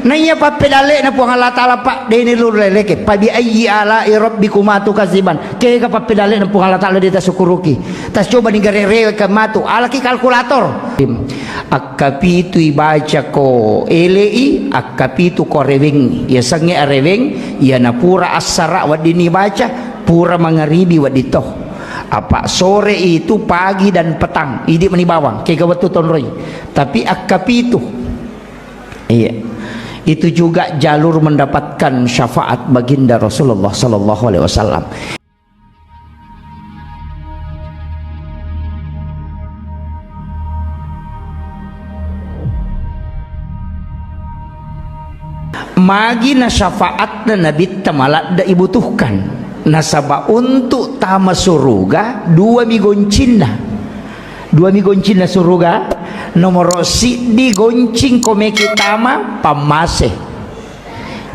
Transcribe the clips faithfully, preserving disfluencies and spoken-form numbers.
Naiya pappedalle'na Puang Allah Ta'ala, Pak, dene lu leleke. Fa bi ayyi ala'i rabbikuma tukadziban. Kega pappedalle'na Puang Allah Ta'ala de tasukkuruki. Tascobani garerewekeng matu. Alaki kalkulator. Akkapitu ibacako ele'i, akkapitu ko arewengngi. Yasengnge areweng, iyana pura assara weddinni baca, pura mangaribi wedding to. Apa sore itu pagi dan petang, idi mani bawang, kega wettu tonroi. Tapi akkapitu. Iya. Itu juga jalur mendapatkan syafaat baginda Rasulullah sallallahu alaihi wasallam. Magi na syafaatna Nabitta maladde ibutuhkan. Nasaba untuk tama suruga, dua mi goncinna. Dua mi goncinna suruga. Nomoro siddi goncing ko meki tama, pammase.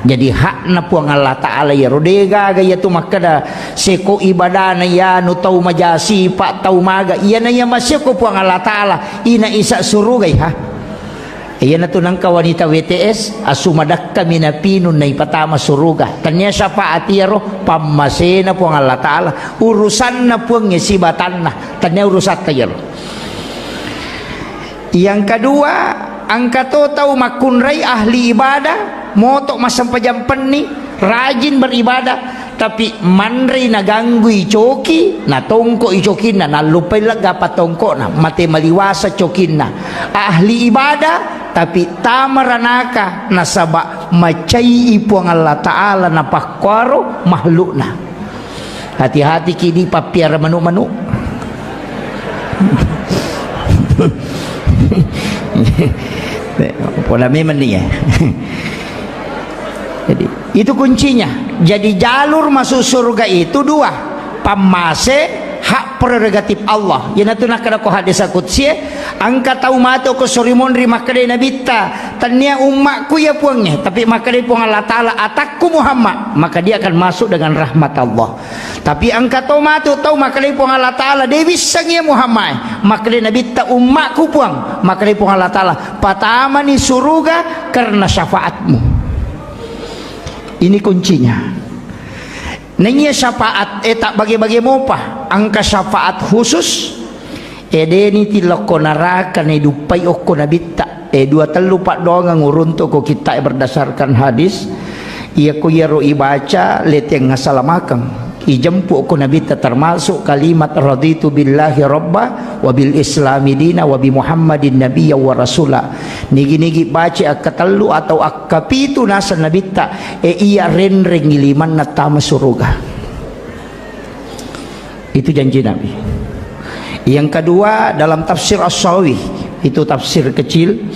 Jadi hakna Puang Allah Ta'ala iyaro, de gaga iyatu makkeda seko ibadana iyanu tau maja sipa, tau maga, iyana iya maseko Puang Allah Ta'ala, ina isa surugai ha. Iyanatu nangka wanita W T S, asu madakka minapinung naipatama suruga. Tania syafaat iyaro, pammasena Puang Allah Ta'ala, urusanna Puangnge sibatanna, tania urusatta iyaro. Yang kedua, engka to tau makkunrai ahli ibadah, moto massempajang penni, rajin beribadah, tapi manrei naganggui coki, natongkoi cokinna, nallupai lega patongkona, mate maliwasa cokinna. Ahli ibadah, tapi tama ranaka, nasaba macai Puang Allah Ta'ala napakkuaro makhlukna. Hati-hati ki di pappiara manu-manu. Pola memang nih ya. Jadi, itu kuncinya. Jadi, jalur masuk surga itu dua. Pammase, hak prerogatif Allah. Iyanatu nakkeda ko hadis kutsie, engka tau matu ko sorimonri makkedai Nabitta, tania ummakku ya Puangnge, tapi makkedai Puang Allah Ta'ala, atakku Muhammad, maka dia akan masuk dengan rahmat Allah. Tapi engka to matu tau makkedai Puang Allah Ta'ala, de wissengngi Muhammad, makkedai Nabitta, ummakku Puang, makkedai Puang Allah Ta'ala, patamani suruga karena syafaatmu. Ini kuncinya. Nennia syafaat e tak bage-bage mopa, engka syafaat khusus, edeni tilokko naraka naiduppai okko Nabitta. E, dua tellu paddoangeng uruntuk ko kitta e berdasarkan hadis. Iyako iyaro ibaca, leteng asalamakeng. Ijempu ko Nabitta, termasuk kalimat raditu billahi rabba wa bil islami dina wa bi Muhammadin nabiyya wa rasula. Nigi-nigi baca akkatellu atau akkapitu naseng Nabitta, e, iya renreng limanna tama suruga. Itu janji Nabi. Yang kedua, dalam tafsir As-Sawi, itu tafsir kecil,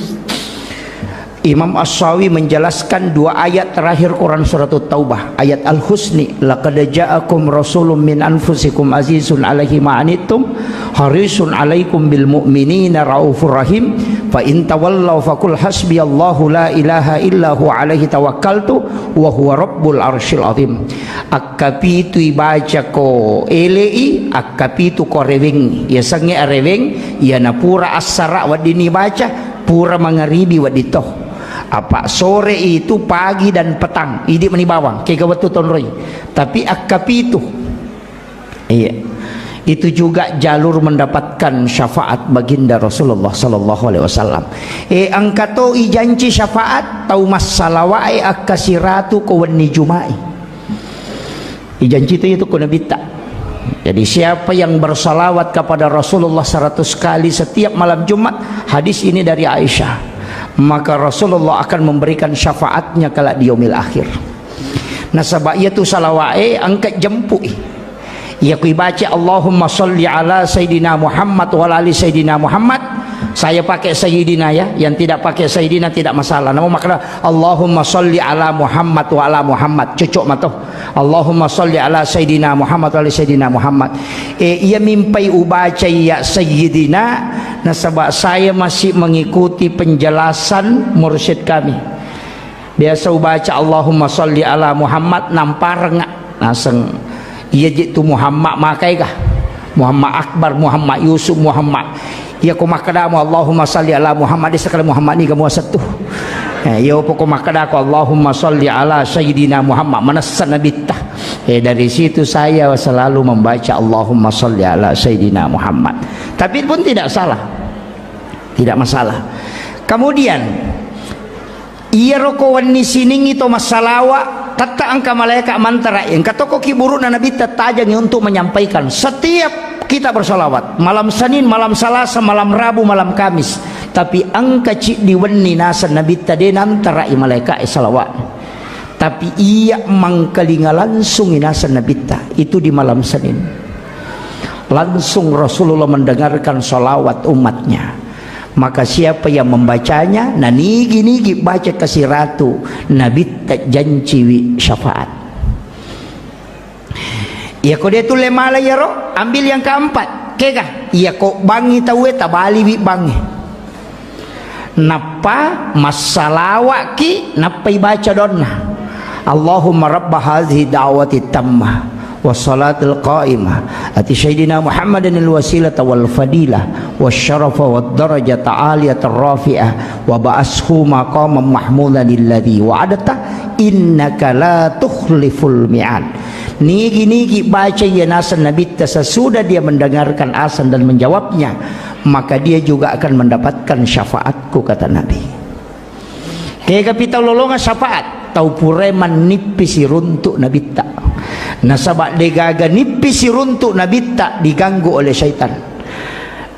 Imam As-Sawi menjelaskan dua ayat terakhir Quran Surat Taubah, ayat Al-Husni, "Laqad ja'akum rasulun min anfusikum azizun alaihi ma anittum, harisun alaikum bil mu'minina raufur rahim, fa in tawallaw faqul hasbiyallahu la ilaha illa huwa alaihi tawakkaltu wa huwa rabbul arsyil azim." Akkapitu ibaca ko ele'i, akkapitu ko arewengngi. Yasengnge areweng, iyana pura assara weddinni baca, pura mangaribi wedding to. Apa sore itu pagi dan petang, idi mani bawang, kega wettu tonroi. Tapi akkapitu. Iya. Itu juga jalur mendapatkan syafaat baginda Rasulullah sallallahu alaihi wasallam. E, engka to ijanci syafaat tau massalawae akkasiratu ko wenni Juma'i. Ijanci tu itu ko Nabitta. Jadi siapa yang bersalawat kepada Rasulullah seratus kali setiap malam Jumat, hadis ini dari Aisyah, maka Rasulullah akan memberikan syafaatnya kelak di yaumil akhir. Nasaba iyatu salawae engka jempui. Iya ku ibaca Allahumma salli ala Sayyidina Muhammad wa ala ali Sayyidina Muhammad, saya pakai Sayyidina ya, yang tidak pakai Sayyidina tidak masalah. Namun makna Allahumma salli ala Muhammad wa ala Muhammad, cocok mato. Allahumma salli ala Sayyidina Muhammad wa ala Sayyidina Muhammad. E, iya mimpai ubaca iya Sayyidina, nasaba saya masih mengikuti penjelasan mursyid kami. Biasa ubaca Allahumma salli ala Muhammad, nampareng naseng. Iya je tu Muhammad makai kah? Muhammad Akbar, Muhammad Yusuf, Muhammad. Iya ko makkadamu Allahumma salli ala Muhammad, sekali Muhammad ni kamu settu. Eh, iyo poko makkedako, "Allahumma salli ala Sayyidina Muhammad," manessa Nabitta. Eh, dari situ saya selalu membaca, "Allahumma salli ala Sayyidina Muhammad." Tapi pun tidak salah. Tidak masalah. Kemudian, iyaro ko wenni siningngi to massalawa, tette engka malaika mantara, engka toko kiburu'na Nabitta tajangi untuk menyampaikan. Setiap kita bersalawat, malam Senin, malam Salasa, malam Rabu, malam Kamis. Tapi engka ciddi wenni naseng Nabitta de nantara'i malaika e salawat. Tapi iya mangkalinga langsungi naseng Nabitta, itu di malam Senin. Langsung Rasulullah mendengarkan salawat umatnya. Maka siapa yang membacanya, na nigi-nigi baca kasiratu, Nabitta janciwi syafaat. Iyako de tulle mala iyaro, ambil yang keempat. Kega? Iyako bangi tauwe, tabaliwi bangi. Nappa massalawa'ki, nappa ibaca doanna. Allahumma rabba hadhihi da'wati tammah, wassalatil qa'imah, ati sayyidina Muhammadan al wasilata wal fadilah, wasyarafa wad darajata aliyata rafi'ah, wa ba'ashu maqaman mahmudan alladhi wa'adta, innaka la tukhliful mi'ad. Nigi-nigi baca iya naseng Nabitta sesudah dia mendengarkan azan dan menjawabnya, maka dia juga akan mendapatkan syafaatku, kata Nabi. Kega pi tau lolonga syafaat? Tau purae mannippi siruntu Nabitta. Nasaba degaga nippi siruntu Nabitta diganggu oleh syaitan.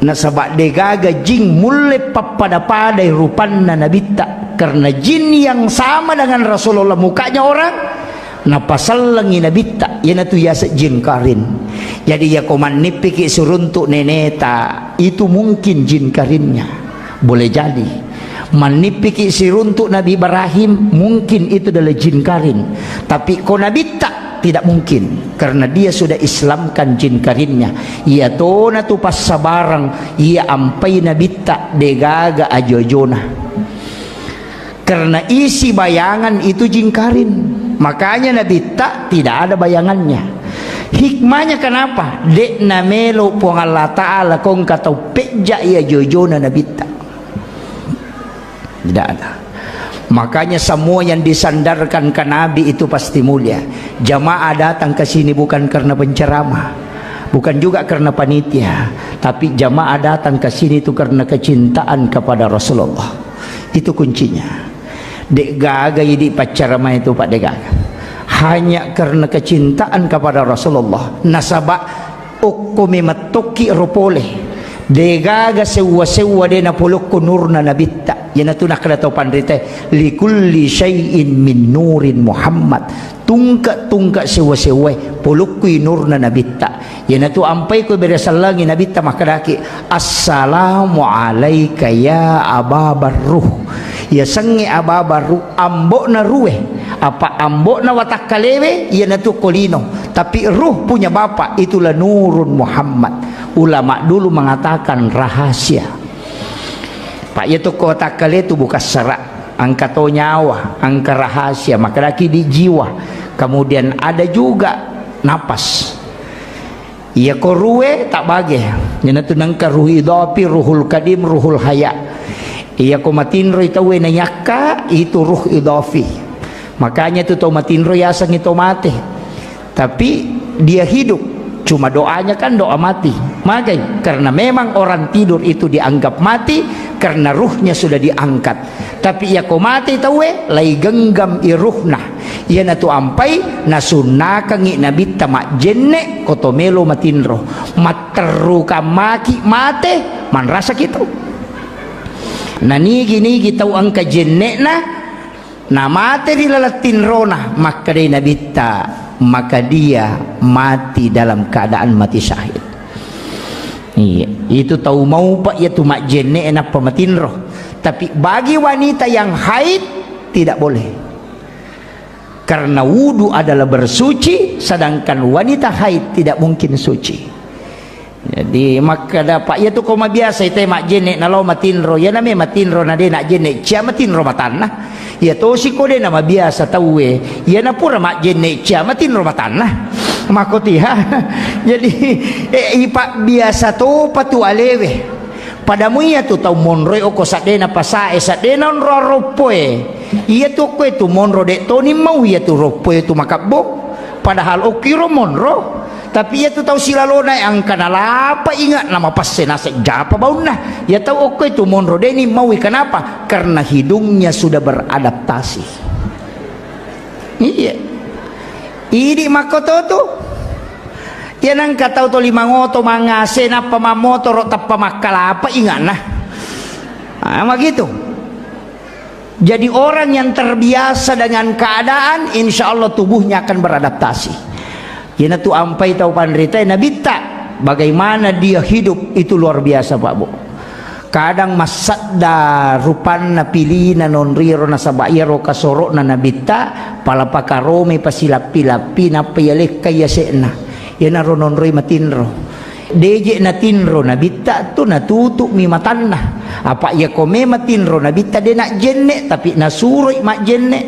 Nasaba degaga jing mulle pappada-padai rupanna Nabitta. Karena jin yang sama dengan Rasulullah, mukanya orang, napasellengi Nabitta, iyanatu yaseng jin karin. Jadi, iyako mannippiki siruntu neneta, itu mungkin jin karinnya. Boleh jadi. Mannippiki siruntu Nabi Ibrahim, mungkin itu adalah jin karin. Tapi ko Nabitta, tidak mungkin. Karena dia sudah Islamkan jin karinnya. Iyatona tu passabarang, iya ampai Nabitta, degaga ajo-ajona. Karena isi bayangan itu jin karin. Makanya Nabitta tidak ada bayangannya. Hikmahnya kenapa? De'na melo Puang Allah Ta'ala kongka tau pejja iya jojona Nabitta. Tidak ada. Makanya semua yang disandarkan ke Nabi itu pasti mulia. Jamaah datang ke sini bukan karena penceramah, bukan juga karena panitia, tapi jamaah datang ke sini itu karena kecintaan kepada Rasulullah. Itu kuncinya. De'gaga idi paccaramai tu, Pak, de'gaga. Hanya karena kecintaan kepada Rasulullah. Nasaba okko memettokki ro pole. De'gaga sewwa-sewwa de napolokko nurna Nabitta. Iyanatu nakkeda tau panrita, "Likulli syai'in min nurin Muhammad." Tungke-tungke sewwa-sewwae polokkui nurna Nabitta. Iyanatu ampai ko bere sellengi Nabitta makkedaki, "Assalamu alaika ya Aba Barruh." Yasengnge Aba Barruh, ambo'na ruwe, apa ambo'na watakkalewe, iyanatu ko lino. Tapi ruh punya bapak, itulah Nurun Muhammad. Ulama dulu mengatakan rahasia. Pak, iya tokko watakkale tu bukan sara, engka to nyawa, engka rahasia, makkedaki di jiwa. Kemudian ada juga napas. Iya ko ruwe tabbage. Iyanatu nengka ruh idafi, ruhul kadim, ruhul haya. Iya ko matinroi tauwe nayakka, itu ruh idafi. Makanya tu tau matinro yasengngi to mate. Tapi dia hidup. Cuma doanya kan doa mati. Magai? Karena memang orang tidur itu dianggap mati karena ruhnya sudah diangkat. Tapi iya ko mate tauwe, lai genggam i ruhna. Iyanatu ampai nasunnakangngi Nabitta majjenne ko to melo matinro. Matterrukang maki mate, manrasaki tau. Nanigi-nigi tau engka jenne'na, namate ri laleng tinrona, makkedai Nabitta, maka dia mati dalam keadaan mati syahid. Iya, itu tau maupa iyatu majjenne nappa matinro. Tapi bagi wanita yang haid, tidak boleh. Karena wudu adalah bersuci, sedangkan wanita haid tidak mungkin suci. Jadi, makkeda, Pak, iyatu ko mabiasa ite majjenne nalao matinro, iyana me matinro na de najjenne, cia matinro matanna. Iya tosi ko de namabiasa tauwe, iyana pura majjenne, cia matinro matanna. Makotiha. Jadi, eh, ipabbiasa topa tu alewe. Pada muiya tu tau monroi oko saddena pasae, saddena onro aroppoe. Iya tu okko itu monro, de' toni mau iya tu roppo itu makabbo. Padahal okkiro monro. Tapi iya tu tau silalona engka nalapa ingat nama passe naseng japa baunna. Iya tau okko itu monro, de' ni maui. Kenapa? Karena hidungnya sudah beradaptasi. Iya. Idi makkoto tu. Iya nengka tau toli mangoto mangase nappa mammotoro tappa makkalapa ingatna. Ah, begitu. Jadi orang yang terbiasa dengan keadaan, insya Allah tubuhnya akan beradaptasi. Iyanatu ampai tau panrita Nabitta, bagaimana dia hidup itu luar biasa, Pak Bu. Kadang massadda rupanna pilina nonriro nasaba iyaro kasoro'na Nabitta, pala pakaromi pasilappi-lappi nappa iyalekka yase'na. Iyanaro nonroi matinro. Deje natinro Nabitta tu natutu'mi matanna. Apa iyako mema tinro Nabitta de najjenne, tapi nasuroi majjenne.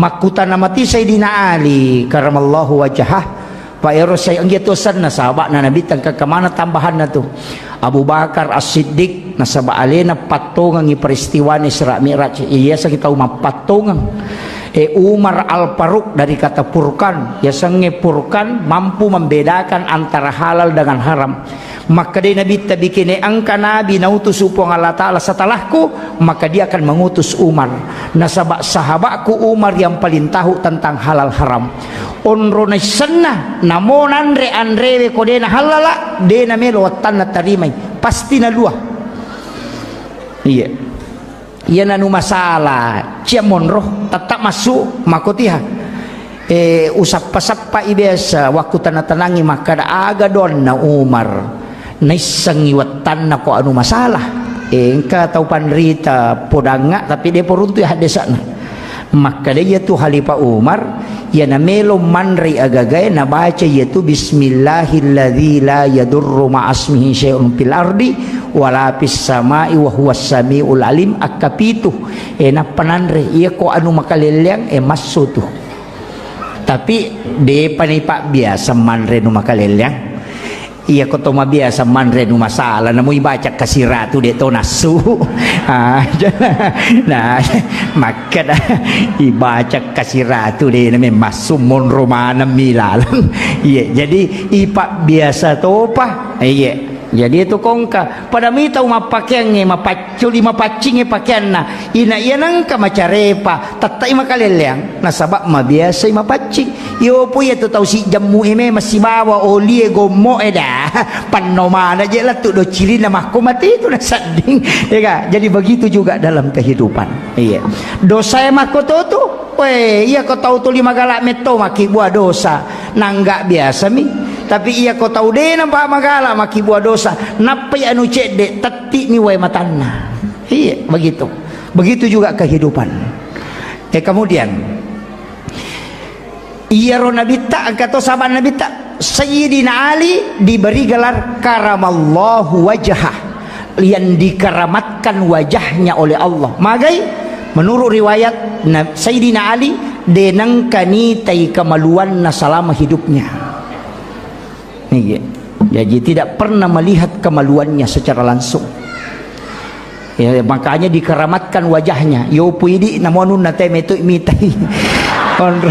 Makkutana mati Sayyidina Ali karamallahu wajhah. Pak ero sai enggi tu senna sahaba'na Nabitta engka kemana tambahanna tu. Abu Bakar As-Siddiq nasaba alena pattongengi peristiwa Isra Mi'raj. Iya saki tau mappattongeng. E, Umar Al-Faruq dari kata Furqan, yasengnge Furqan mampu membedakan antara halal dengan haram. Makkedai Nabitta, bikene engka nabi nautus Puang Allah Ta'ala setelahku, maka dia akan mengutus Umar. Nasaba sahabatku Umar yang paling tahu tentang halal haram. Onro naissenna, namo nanre anrewe ko dena halala, dena melo wattanna tarimai. Pasti nalua. Iya. Iyana nu masalah, cia monro, tetap massu, makotiha. Eh, usappa-sappai biasa, waktu tanang-tanangi makkada aga doanna Umar. Naissengngi wettanna ko anu masalah. Eh, engka tau panrita podangnga, tapi de poruntu ya hadesakna. Makkada iya tu Khalifah Umar, iyana melo manrei agagae nabaca iya tu bismillahilladzi la yadurru ma'asmihi syai'un fil ardi wala fis sama'i wa huwas samiul alim, akkapitu. E, nappa nanre, iya ko anu makalelleang, e, massu tu. Tapi depa ni pabbiasa manre nu makalelleang. Iya ko to mabiasa manre nu masalah, namu ibaca kasiratu de to nassu. Ah, nah, makkada ibaca kasiratu de name massu monro maneng mi laleng. Iya, jadi ipabbiasa topa. Iya. Jadi itu kongka. Pada mi tau mappakeangnge, mapacculi, mapaccingnge pakeanna. Ina iya nengka macarepa, tettai makalelleang. Nasaba mabiasai mapaccing. Iyo pui iya tu tau sijammu e memang sibawa olie gommo e dah. Panno mana je lettu do cilinna makko mati itu nasedding. Ya ga? Jadi begitu juga dalam kehidupan. Iya. Dosa e makko to tu. Weh, iya ko tau tuli magala metto makkibua dosa. Nangga biasa mi. Tapi iya ko tau dena pa magala makkibua dosa. Nappai anu cedde, tetti mi wae matanna. Iya, begitu. Begitu juga kehidupan. Eh, kemudian, iyaro Nabitta, engka to sahabat Nabitta, Sayyidina Ali diberi gelar karamallahu wajhah, yang dikeramatkan wajahnya oleh Allah. Magai? Menurut riwayat, Na-, Sayyidina Ali denengka nitai kemaluanna selama hidupnya. Niki. Jadi tidak pernah melihat kemaluannya secara langsung. Ya, makanya dikeramatkan wajahnya. Yo puidi namonun nate metu mitai. Onro,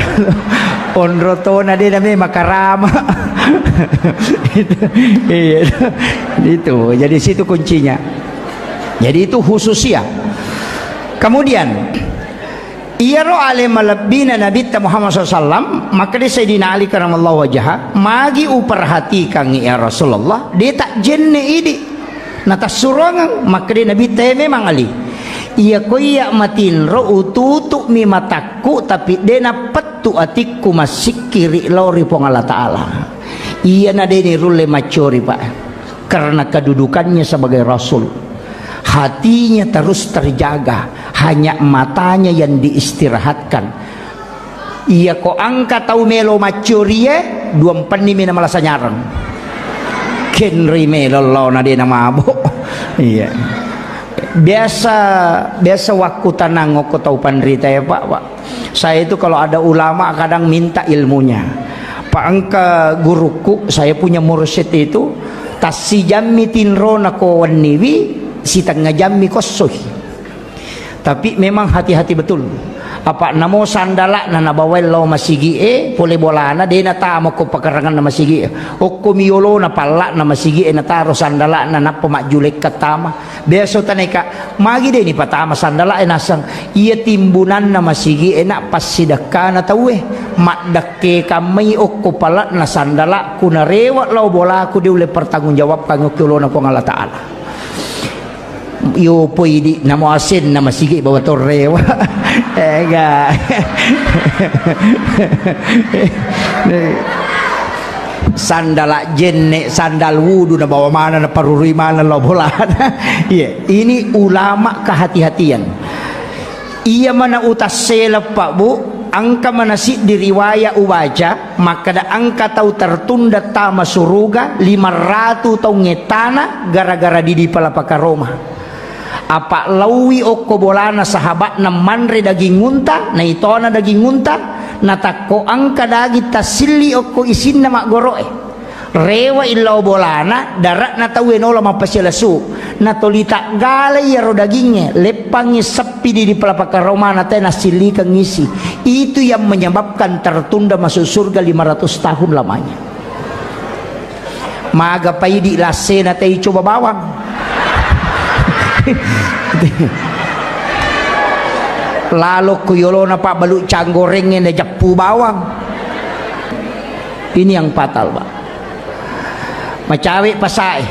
onro tona de name makarama. Itu, iya. Itu. Jadi situ kuncinya. Jadi itu khususia. Kemudian iyaro ale malebbina Nabitta Muhammad sallallahu alaihi wasallam, makkeda Sayyidina Ali karamallahu wajhah, magi uperhatikangngi ya Rasulullah, de tajjenne idi. Natassurongeng, makkeda Nabitta, "E, memang Ali. Iya ko iya matinro ututu'mi matakku, tapi de napettu atikku massikkiri lao ri Puang Allah Ta'ala." Iyana de nirulle maccori, Pak. Karena kedudukannya sebagai Rasul. Hatinya terus terjaga, hanya matanya yang diistirahatkan. Iya ko engka tau melo maccorie, dua mpenni mi namalasa nyareng. Kenri melo laona de namabo. Iya. Biasa, biasa waktu tanang ko tau panrita ya, Pak, Pak. Saya itu kalau ada ulama kadang minta ilmunya. Pak, engka guruku, saya punya mursyid itu, tassijammi tinrona ko wenniwi, sitengnga jammi kossoi. Tapi memang hati-hati betul. Apa namo sandala'na nabawai lao masigi'e, pole bolana de natama ko pakaranganna masigi'e. Okko mi yolona palla'na masigi'e nataro sandala'na nappa majjulekka tama. Biasa taneka, magi de nipatama sandala'e naseng iya timbunanna masigi'e na passidekkana tauwe. Maddekke kammai okko palla'na sandala'ku narewe lao bolaku de ulle pertanggung jawabkan okko yolona Puang Allah Ta'ala. Yo poi di namo asenna masigi bawa torrewa. Ega. Sandala jenne, sandal wudu na bawa mana na parurui mana lo bolana. Iya, ini ulama kehati-hatian. Iya mana utassela, Pak, Bu, engka mana siddi riwaya ubaca, makkada engka tau tertunda tama suruga lima ratu taung ettana gara-gara didi palapaka Roma. Apa laui okko bolana sahabatna manre daging unta, naitona daging unta, natakko engka daging tassilli okko isinna maggoro'e. Rewa illao bolana, dare'na tauwe nola mappasiala su. Natoli taggalai iyaro dagingnge, leppangngi seppi di, di palapaka Romana te nassillikeng isi. Itu yang menyebabkan tertunda masuk surga lima ratus tahun lamanya. Maga paidi lassena tei coba bawang. Lalo ku yolona pabbalu canggorengnge na jappu bawang. Ini yang fatal, Pak. Macawe pasae.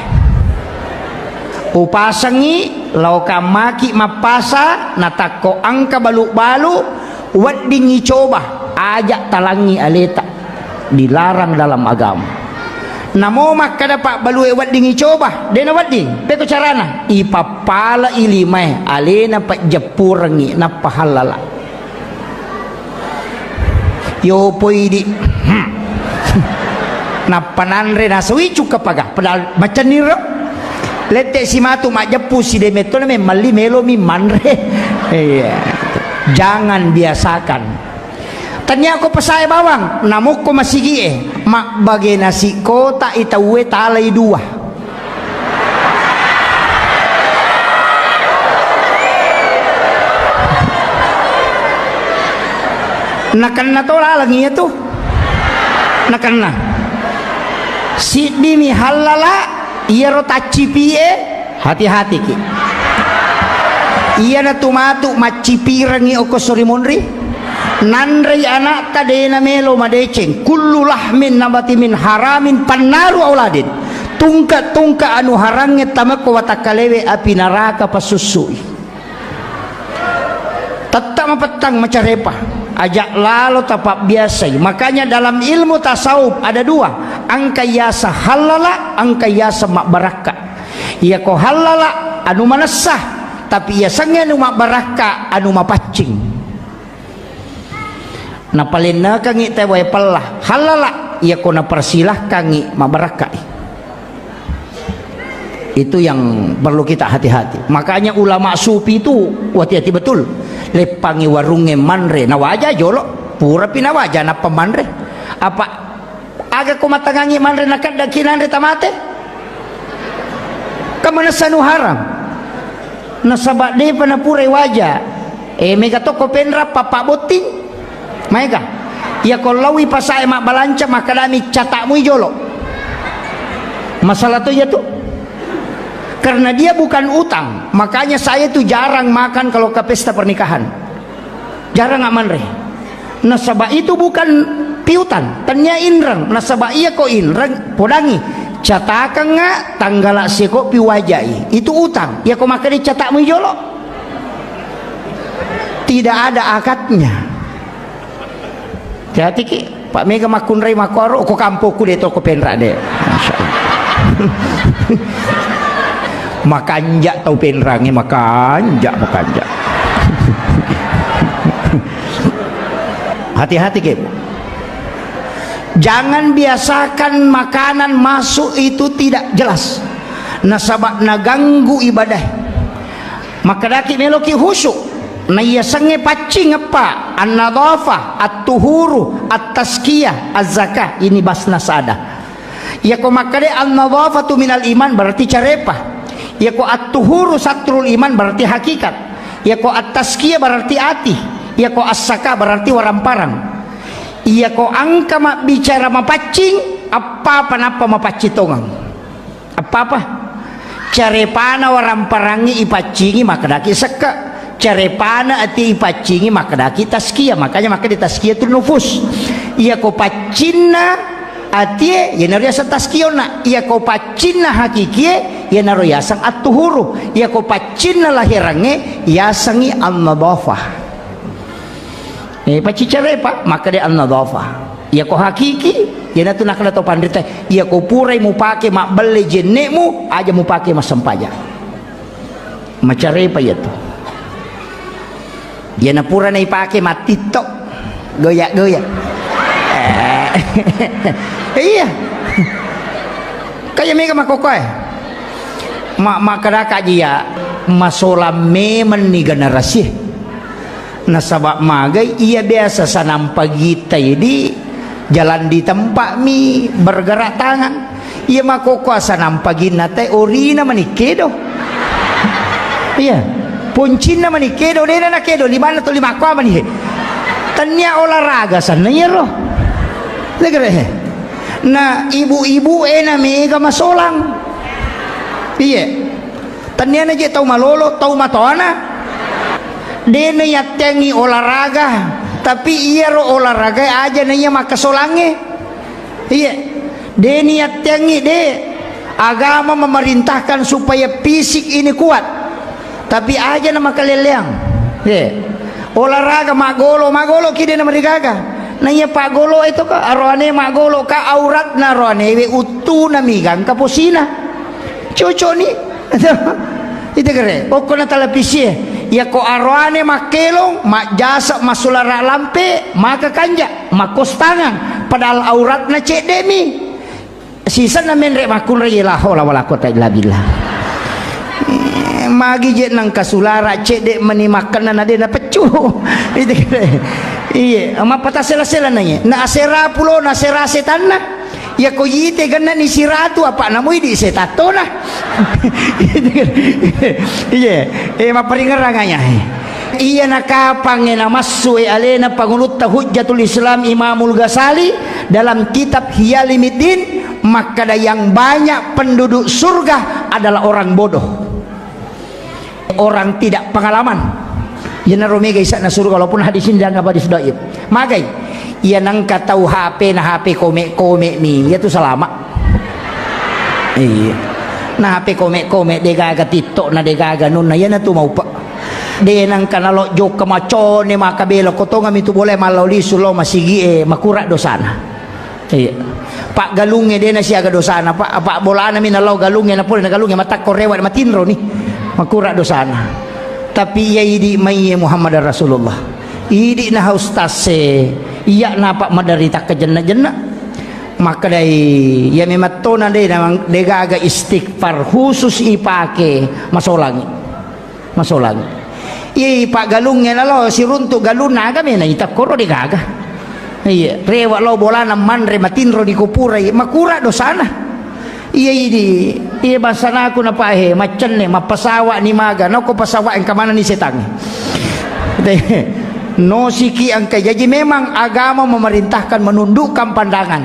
Upasengi, lao kammaki mappasa, natakko engka balu-balu, weddingngi coba, aja talangngi aleta. Dilarang dalam agama. Namo makkada pabbalue weddingngi coba, dena wedding. Peko carana? Ipappalai limae, alena pajjeppurengngi, nappa hallala. Yo poi di. Hmm. Nappa nanre nasui cukka paga. Padahal macenniro. Lette si matu majeppu si demetto na memmalli melomi manre. Iya. Jangan biasakan. Tania ko pasae bawang, namukko masigie, mabbage nasi kota i tauwe talai dua. Nakenna to laleng iya tu. Nakenna. Siddimi hallala, iyaro taccipie, hati-hatiki. Iyana tu matu maccipirengngi okko sori monri. Nanrei anakta dena melo madeceng. Kullu lahmin nabati min haramin pannaru auladin. Tungka-tungka anu harangnge tamekko watakkalewe api naraka pasussui. Tetta mapettang macarepa. Ajak lalo tapabbiasai. Makanya dalam ilmu tasawuf ada dua. Angka yasa hallala, angka yasa mabbarakka. Iyako hallala anu manessa, tapi yasengnge anu mabbarakka anu mapaccing. Napalennekengngi tauwe pella, hallala, iyako napersilahkangngi mabbarakkai. Itu yang perlu kita hati-hati. Makanya ulama sufi itu hati-hati betul. Leppangngi warungnge manre, nawaja jolo, purapi nawaja nappa manre. Apa Aga ko matangangngi manre nakeddaki nanre tamate? Kan manessa nu haram. Nasaba depa napurai waja. Eh, mega tokko penra papa botting. Maega. Iya ko laui pasae mabbalanca makkadami catakmui jolo. Masalah to iya tu. Karena dia bukan utang, makanya saya tu jarang makan kalau ke pesta pernikahan. Jarang manre. Nasaba itu bukan piutang, tania inreng. Nasaba iya ko inreng, podangi. Catakengnga tanggala seko piwajai. Itu utang. Iya ko makkeda catakmu jolo. Tidak ada akadnya. Hati-hatiki, Pak, mega makkunrai makkoro, ko kampokku de to ko penra de. Masya Allah. Makanja tau penrangnge, makanja, makanja. Hati-hati ke. Jangan biasakan makanan masuk itu tidak jelas. Nasaba naganggu ibadah. Makkedaki meloki khusyuk. Naiyasengnge paccing eppa, an-nadhafah, at-tuhuru, at-tazkiyah, az-zakah. Ini basna sada. Iyako makkeda an-nadhafatu minal iman berarti carepa. Iyako at-tuhuru satrul iman berarti hakikat. Iyako at-tazkiyah berarti ati. Iyako assaka berarti waramparang. Iyako engka mabbicara mapaccing, appapa nappa mapaccing tongeng. Appapa? Carepana waramparangngi ipaccingi makkedaki sekka. Carepana ati ipaccingi makkedaki tazkiyah. Makanya makkeda tazkiyatun nufus. Iyako paccinna atie, iyanaro yaseng tazkiyonna. Iyako paccinna hakikie, iyanaro yaseng at-tuhuru. Iyako paccinna laherangnge, yasengngi an-nadhafah. Eh, paccicarepa, makkeda an-nadhafah. Iyako hakiki, iyanatu nakkeda to panrita, iyako purai mupake mabbelle jenne'mu, aja mupake massempajang. Macarepa iyatu. Iyana pura naipake mattiktok, goyak-goyak. Eh, iya. Kaya mega makkokkoe. Ma-, makkedaka ji iya, masolang memenni generasie. Nasaba magai iya biasa sanampa gita idi jalan di tempat mi bergerak tangan. Iya makkokkoe sanampa ginna te orina mani kedo. Iya. Poncinna mani kedo, dena na kedo, limanna to limakko mani he. Tennia olahraga sanna iyaro. Tegere he. Na ibu-ibu e na mega masolang. Iya. Tenniana je tau malolo, tau matoana. De nayatteangngi olahraga, tapi iyaro olahraga aja na iya makkasolangnge. Iya. De niyatteangngi, de. Agama memerintahkan supaya fisik ini kuat. Tapi aja na makaleleang. Iya. Olahraga maggolo, maggolo ki de na marigaga. Na iya paggolo itu ka, aroane maggolo ka auratna aroane we uttuna mi gangka posina. Cocok ni. Ite kere, okko na televisie. Iyako aroane makkelong, majjasa masulara lampe, maka kanja, makkostangang, padahal auratna cedde mi. Sisenna menre makkunrai, la haula wala quwata illa billah. Eh, magi je nangka sulara cedde meni makkenna na de na peccu. Ite kere. Iye, mappata sela-sela na iye. Na asera pulo, na asera setanna. Iyako yite gennani siratu, apa namui di setattona. Iya, eh, mapparingerrang aya. Iya nakapangnge namassu e alena pangulutta Hujjatul Islam Imamul Ghazali dalam kitab Hiyalimiddin, makkada yang banyak penduduk surga adalah orang bodoh. Orang tidak pengalaman. Iyanaro mega isa'na suruga, walaupun hadis ini dianggap hadis dhaif. Magai? Iya nangka tau H P na H P kome-kome mi, iyatu salama. Iya. Na H P kome-kome, degaga TikTok na degaga nunna, iyanatu maupa. De nangka nalo jokka macone makabela, kotongami tu bola mallau lisu lao masigi e, makura dosana. Iya. Paggalungnge de nasiaga dosana, Pak. Apa bolana mi nalao galungnge, napole na galungnge matakko rewa matinro ni. Makura dosana. Tapi iya idi mai Muhammad Rasulullah. Idi na ustaz se, iya napa maderita kejenna-jenna. Makkedai, iya memettona de na degaga istighfar khusus ipake masolangi. Masolang. Iye, paggalungnge nalo siruntu galunna aga mena ita koro degaga. Iye, rewa lao bolana manre matinro di kupurai, makura dosana. Iye, idi, iye, basanaku napahe, maccenne, mappasawa ni maga, nako pasawa engka mana ni setangnge. Nosiki engka, jadi memang agama memerintahkan menundukkan pandangan.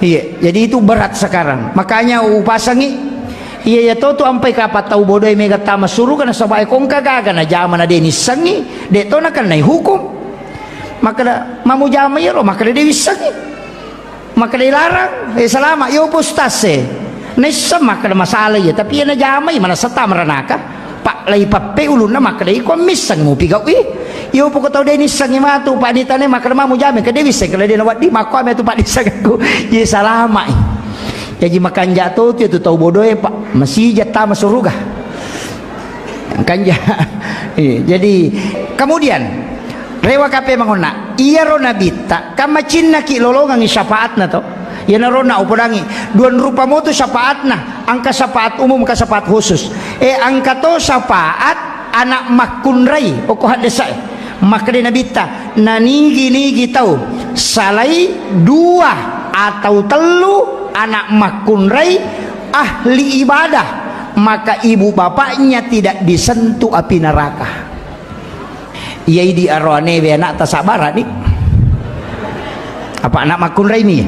Iya, jadi itu berat sekarang. Makanya upasangi, iya, iya to tu ampai kapan tau bodoe mega tama suruga nasaba e kongka gaga najama na de nissengi, de to nakennai hukum. Makkeda, mamu jama iyaro, makkeda de wissengi. Makkeda larang, eh, salama, yo postas e. Naisseng makkeda masalah iya, tapi iya najamai manassa tama ranaka. Pak lai pappe ulunna makkeda iko misseng mupi gau i. Iyo poko tau de nissengi matu, Pak, ditane makkeda mamu jame, ke de wisseng, ke de nawaddi, makko ame tu, Pak, dissengku. Iya salama i. Jaji makanja to tu, tu tau bodoe, Pak. Masija tama suruga. Kanja. Iya, jadi kemudian rewa kape mangonna. Iyaro nabitta, kan macinnaki lolongangi syafaatna to. Iyanaro na upodangi, duan rupa motu syafaatna, engka syafaat umum, engka syafaat khusus. Eh, engka to syafaat anak makkunrai, okko haddesa e. Makkeda nabitta, nanigi-nigi tau salai dua atau tellu anak makkunrai ahli ibadah, maka ibu bapaknya tidak disentuh api neraka. Iya idi aroane we anak tasabara ni. Apa anak makunrai mi?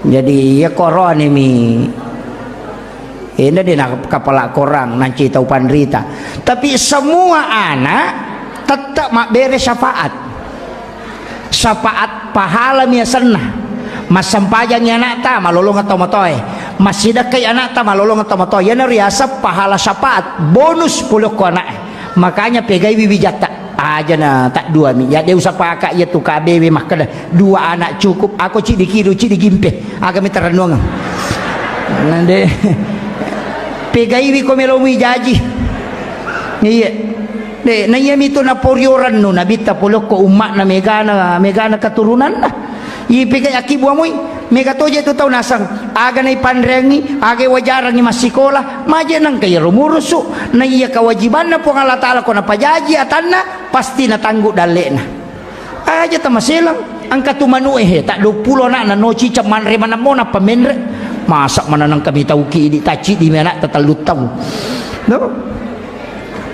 Jadi iya ko aroane mi. Enda de na kapala korang nanci tau panrita. Tapi semua anak tetap mabbere syafaat. Syafaat pahala mi asenna. Massempajangi anakta, malolong tomatoe. Massidekkai anakta, malolong tomatoe. Iyana riaseng pahala syafaat, bonus pole okko anaknya. Makanya pegaiwi wijatta. Aja na tak dua mi. Ya de usapaka iya tu K B W makkeda dua anak cukup. Ako cidi kidu, cidi gimpe. Aga mi tarennuang. Nande pegaiwi ko melomi jaji. Iya. De, na iya mitu naporio rennu nabitta pole okko umma'na megana, megana keturunanna. Ipegai akibua mui, mega toje tu tau naseng, aga naipanreangi, aga wajarangi massikola, maje nengka iyaro murusu, na iya kewajibanna Puang Allah Ta'ala ko napajaji atanna, pasti natanggu dalle'na. Aja tamaselang, engka tu manu e, he, tak dua puluh anakna, no ciceng manre manammo nappa menre. Masa mana nengka mitauki idi tacidi mi anak tatellu tau. No?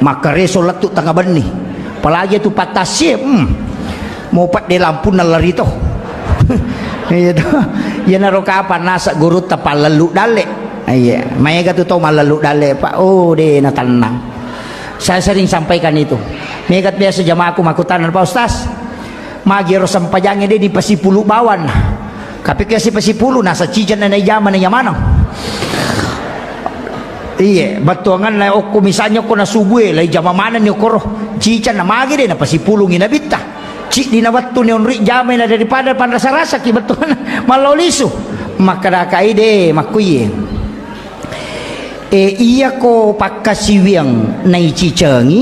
Makkareso lettu tengnga benni. Apalagi tu pattassie, hmm. Mau pedde lampunna lari to. Iya to. Iyanaro kapang nasa gurutta pallellu dalle. Iya, maega tu tau mallellu dalle, Pak. Oh, de na tennang. Saya sering sampaikan itu. Mega biasa jamaahku makkutana, "Pak Ustaz, magi ro sempajangnge de dipasipulu bawang." Tapi ke sipasipulu nasa ciceng na naijama na iya maneng. Iye, bettuanganna okko misalnya okko na subue, lai jama manenni okkoro. Ciceng na magi de napasipulungi nabitta. Ciddi na wettu ni onri jamai na daripada panrasa-rasaki bettuanna mallau lisu. Makkadakai de makkuiye. E, iyako pakkasiwiang naicicengi,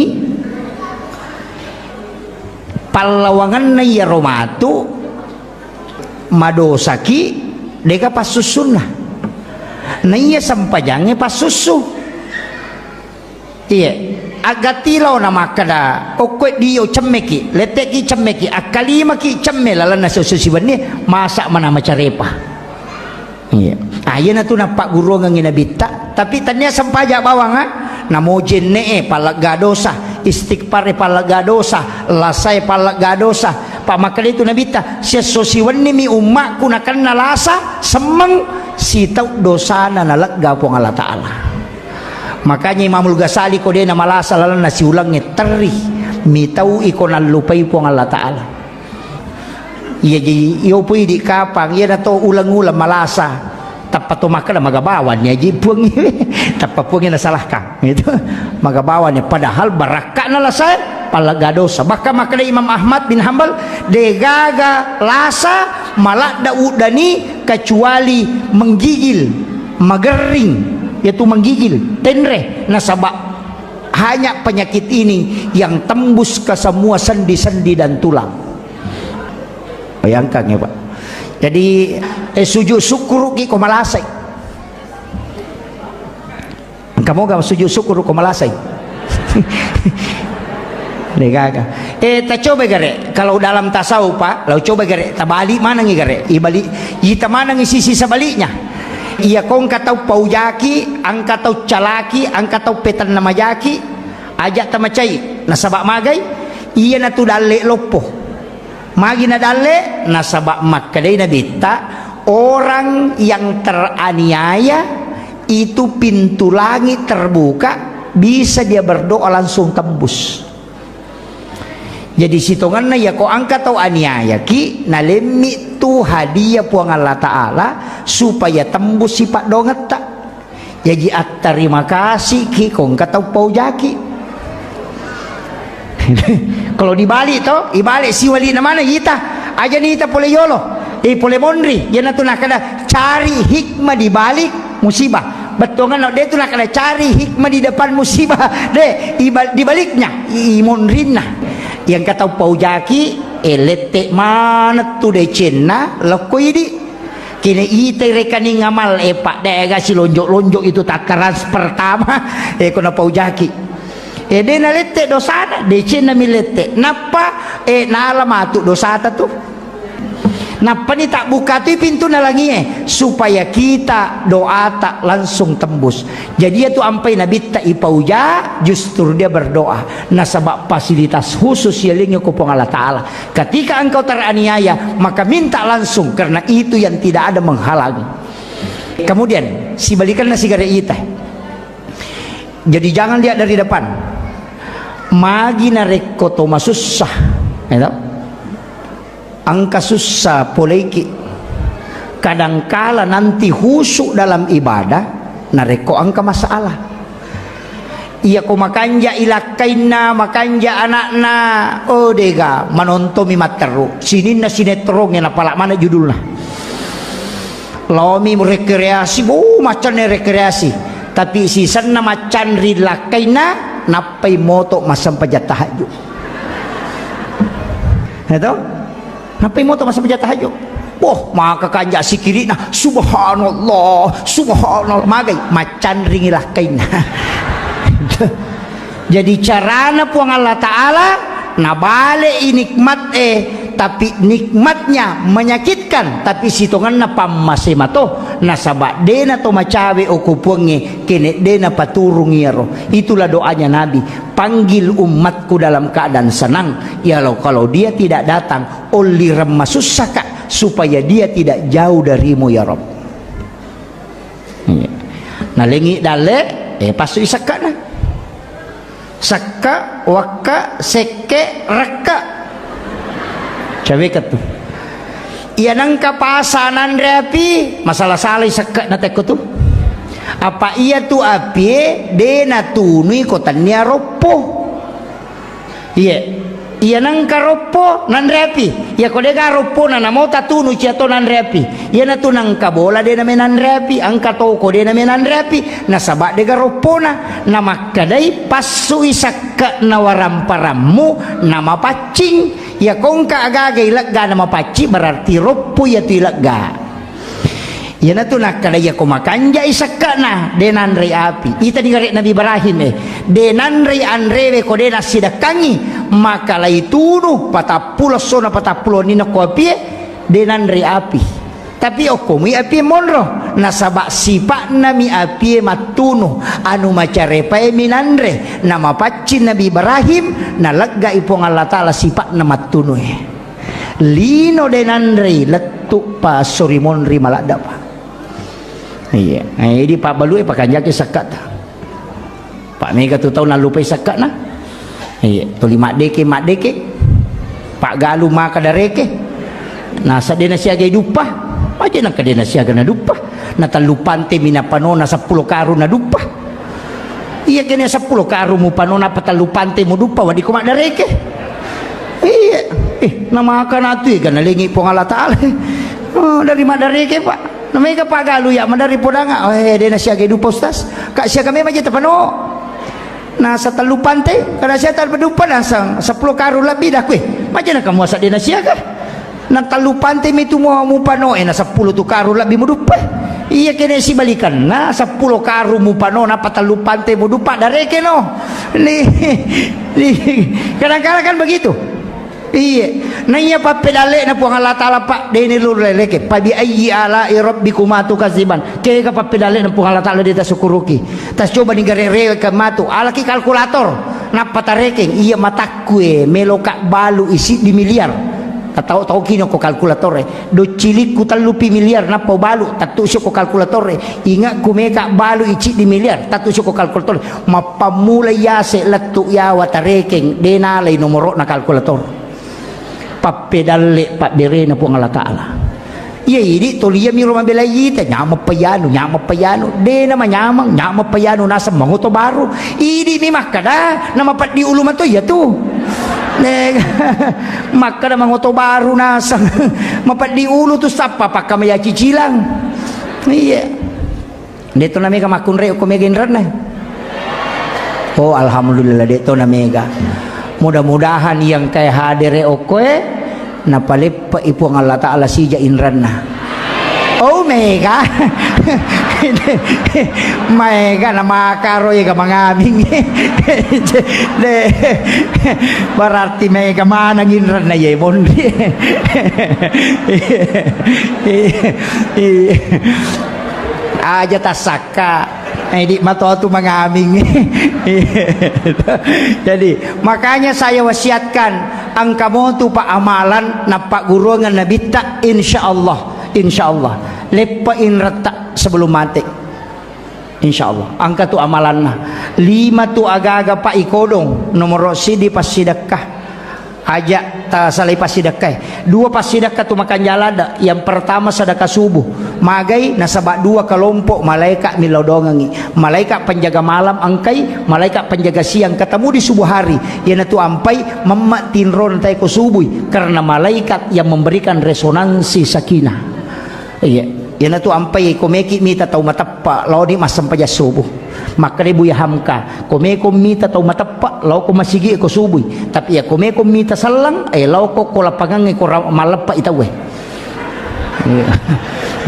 pallawanganna iyaro matu madosaki, dega passussunna. Na iya sempajangnge passussu. Iye, agati laona makkeda, okkoe dio cemmeki, letteki cemmeki, akkalimaki cemme lalenna siesso siwenni, masa mana macarepa. Iya. Ah, iyanatu nappagguruangengngi nabitta, tapi tania sempaja bawang, ah. Namo jenne'e pallegga dosa, istighfar e pallegga dosa, lasae pallegga dosa. Pa makkeda itu nabitta, siesso siwennimi ummakku nakenna lasa, semmeng, sitau dosana nalegga Puang Allah Ta'ala. Makanya Imamul Ghazali ko de namalasa lalenna siulengnge terri, mitau iko nallupai Puang Allah Ta'ala. Iya, jadi iyo pui di kapang, iya nato uleng-uleng malasa. Tappa to makkeda magabawang ya ji puang. Tappa puang na salahkan. Itu magabawang ya, padahal barakka'na lasa pallegga dosa. Bahkan makkeda Imam Ahmad bin Hambal, degaga lasa maladda uddani kecuali menggigil, magerring, yaitu menggigil, tenre, nasaba hanya penyakit ini yang tembus ke semua sendi-sendi dan tulang. Bayangkan ya, Pak. Jadi, eh, sujud syukur ki ko malasai. Engka moga sujud syukur ko malasai. Degaga. Eh, tacoba gare. Kalau dalam tasawuf, Pak, lau coba gare. Tabalik manengi gare. Ibalik, ita manengi sisi sebaliknya. Iya ko engka tau paujaki, engka tau calaki, engka tau petenna majaki, aja tamacai. Nasaba magai, iya natu dalle loppo. Magi nadalle? Nasaba makkedai Nabitta, orang yang teraniaya itu pintu langit terbuka, bisa dia berdoa langsung tembus. Jadi sitongenna yako engka tau aniayaki, nalemmi tu hadiah Puang Allah Ta'ala supaya tembus sipaddongetta. Jaji attarima kasih ki ko engka tau paujaki. Kalau dibalik to, ibalik siwali na mana ita. Aja ni ita pole yolo. Eh, pole monri. Yana tu nakada cari hikmah di balik musibah. Bettuanna de tu nakada cari hikmah di depan musibah. De, iba-, di baliknya, i, i monrinna. Yang kata paujaki, eh, lette mana tu decenna, lokko idi. Kene itai rekening amal, eh, Pak, dega silonjok-lonjok itu tak transfer tama, eh, ko napaujaki. Eh, de nalette dosana, decenna mi lette. Nappa, eh, nala matu dosata tu. Nappani tabbukatui pintunna langie, supaya kita doata langsung tembus. Jadi, iya tu ampai nabitta ipauja, justru dia berdoa. Nasaba fasilitas khusus yalengngi ko Puang Allah Ta'ala. Ketika engkau teraniaya, maka minta langsung, karena itu yang tidak ada menghalangi. Kemudian, sibalikanna sigare ita. Jadi, jangan lihat dari depan. Magi narekko to masussa, ya toh? Engka sussa poleiki. Kadangkala nanti khusyuk dalam ibadah, narekko engka masalah. Iya ko makanja ilakkainna, makanja anakna, oh dega, manontomi matteru. Sininna sinetrongnge napala mana judulna. Laomi rekreasi, bu, maccanne rekreasi. Tapi sisenna maccanri lakkainna, nappai moto massempajang tahajud. Ya toh? Nappai moto massempajang tahajud. Boh, maka kanja sikirina, subhanallah, subhanallah. Magai, maccanringi lakkainna. Jadi carana Puang Allah Ta'ala, nabale'i nikmat e, tapi nikmatnya menyakitkan, tapi sitongenna pammase mato, nasaba dena to macawe oko Puangnge, kene dena paturung iyaro. Itulah doanya Nabi, panggil umatku dalam keadaan senang, ya lo, kalau dia tidak datang, ollireng masussaka, supaya dia tidak jauh darimu ya Rabb. Iya. Nalengi dalle, eh, passui sekkana. Sekka, wakka, sekke, rekka. Caweka tu. Iya nengka pasa nanre api, masalah-salai sekka na tekko tu. Apa iya tu apie, de natunui ko tania roppo. Iye. Iya nengka roppo nanre api. Iya ko dega roppona namo tatunu cia to nanre api. Iyanatu nengka bola de name nanre api, engka toko de name nanre api, nasaba dega roppona. Namakkadai passui sakka nawaramparammu namapaccing. Iya kongka agaga ilegga namapaccing berarti roppo iya tu ilegga. Iyanatu nakkeda, iyako makanjai sekke'na, de nanrei api. Itani gare Nabi Ibrahim, eh, de nanrei anrewe ko de nassidekkangngi, maka laitunu patappulo essona patappulo wenninna ko apie, de nanrei api. Tapi okkomui apie monro, nasaba sipa'nami apie mattunu, anu macarepaemi nanre, namapaccing Nabi Ibrahim, naleggai Puang Allah Taala sipa'na mattunue. Lino de nanrei, lettu'pa esso ri monri maladdapa. Iya. Eh, idi pabbalue pakanjaki sekke'ta. Pak mega tu tau nallupai sekke'na. Iya, tuli maddeke, maddeke. Pak galu maka dareke. Nasa de nasiagai duppa. Aja nangka de nasiaga na duppa. Na tellu pante mi napanona seppulo karung na duppa. Iya kene seppulo karung mupano napa tellu pante muduppa, wadiko maddareke. Iya. Eh, namakana tu ega nalengi Puang Allah Taala. Oh, dari maddareke, Pak. Namega pagalu ya madari podanga. Oh, eh, de nasiaga duppa, Ustaz. Kak siaga memang je tapano. Nasa tellu pante, kada sia tellu duppa nasang seppulo karung lebbi dah kue. Maja na kamu asa de nasiaga. Na tellu pante mi tu mu, mupano, eh, na seppulo tu karung lebbi muduppa. Iya kene sibalikanna, seppulo karung mupano, napa tellu pante muduppa, dareke no. Ni, ni, kadang-kadang kan begitu. Iya, na iya pappedalle na Puang Allah Taala, Pak, dene lu leleke. Fa bi ayyi ala'i rabbikuma tukadziban. Kega pappedalle na Puang Allah Taala de tasukuruki. Tas coba ni gare-, reweka matu. Alaki kalkulator. Nappa tarekeng, iya matakku e, meloka balu i siddi miliar. Tatau-tau kino ko kalkulator e. Docilikku tellupi miliar, nappa balu, tattu sio ko kalkulator e. Ingatku meka balu i siddi miliar, tattu sio ko kalkulator e. Mappammula yase lettu yawa tarekeng, de nalai nomoro'na kalkulator. Pappedalle pabberena Puang Allah Taala. Iya, idi toli iya miro mabelai ita, nyameng payanu, nyameng payanu. Dena manyameng, nyameng payanu naseng mangoto baru. Idi mi makkada, na mapeddi ulu mato iya tu. Ne, makkada mangoto baru naseng. Mapeddi ulu tu sappa pakka maya cicilang. Iya. De to na mega makkunrai okko mega inranna. Oh, alhamdulillah, de to na mega. Mudah-mudahan yang kai hadere okkoe, napaleppe'i Puang Allah Taala sija inranna. Oh, Maega. Maega na makaro ega mangaming. De, berarti maega maneng inrenna ye monri. Aja tasakka. Edi matotu mangaming. Jadi, makanya saya wasiatkan, engka motu pa amalan nappagguruangan nabitta, insyaallah, insyaallah. Leppa inretta sebelum mate. Insyaallah. Engka tu amalanna. Lima tu agaga pa ikodong, nomoro sidi passidekka. Aja tasalai passidekkae. Dua passidekka tu makanjala ada. Yang pertama sedekah subuh. Magai nasaba dua kelompok malaikat millau dongangi. Malaikat penjaga malam engkai, malaikat penjaga siang ketemu di subuh hari. Iyanatu ampai memma tinro natai ko subui karena malaikat yang memberikan resonansi sakinah. Iya, iyanatu ampai ko meki mita tau mateppa laoni massempajang subuh. Makkeda Buya Hamka, ko meko mita tau mateppa lao ko masigi ko subui. Tapi ya ko meko mita sallang, eh, lao ko, ko lapangangnge ko ra-, malleppa i tauwe. Iya.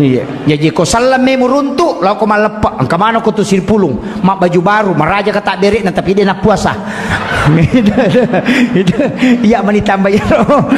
Iya. Jaji ko sallang memo runtu, lao ko malleppa. Engka maneng ko tu sipulung, mabbaju baru, maraja ka tabbere'na tapi de nappuasa. Itu, itu, iya mani tambah iyaro.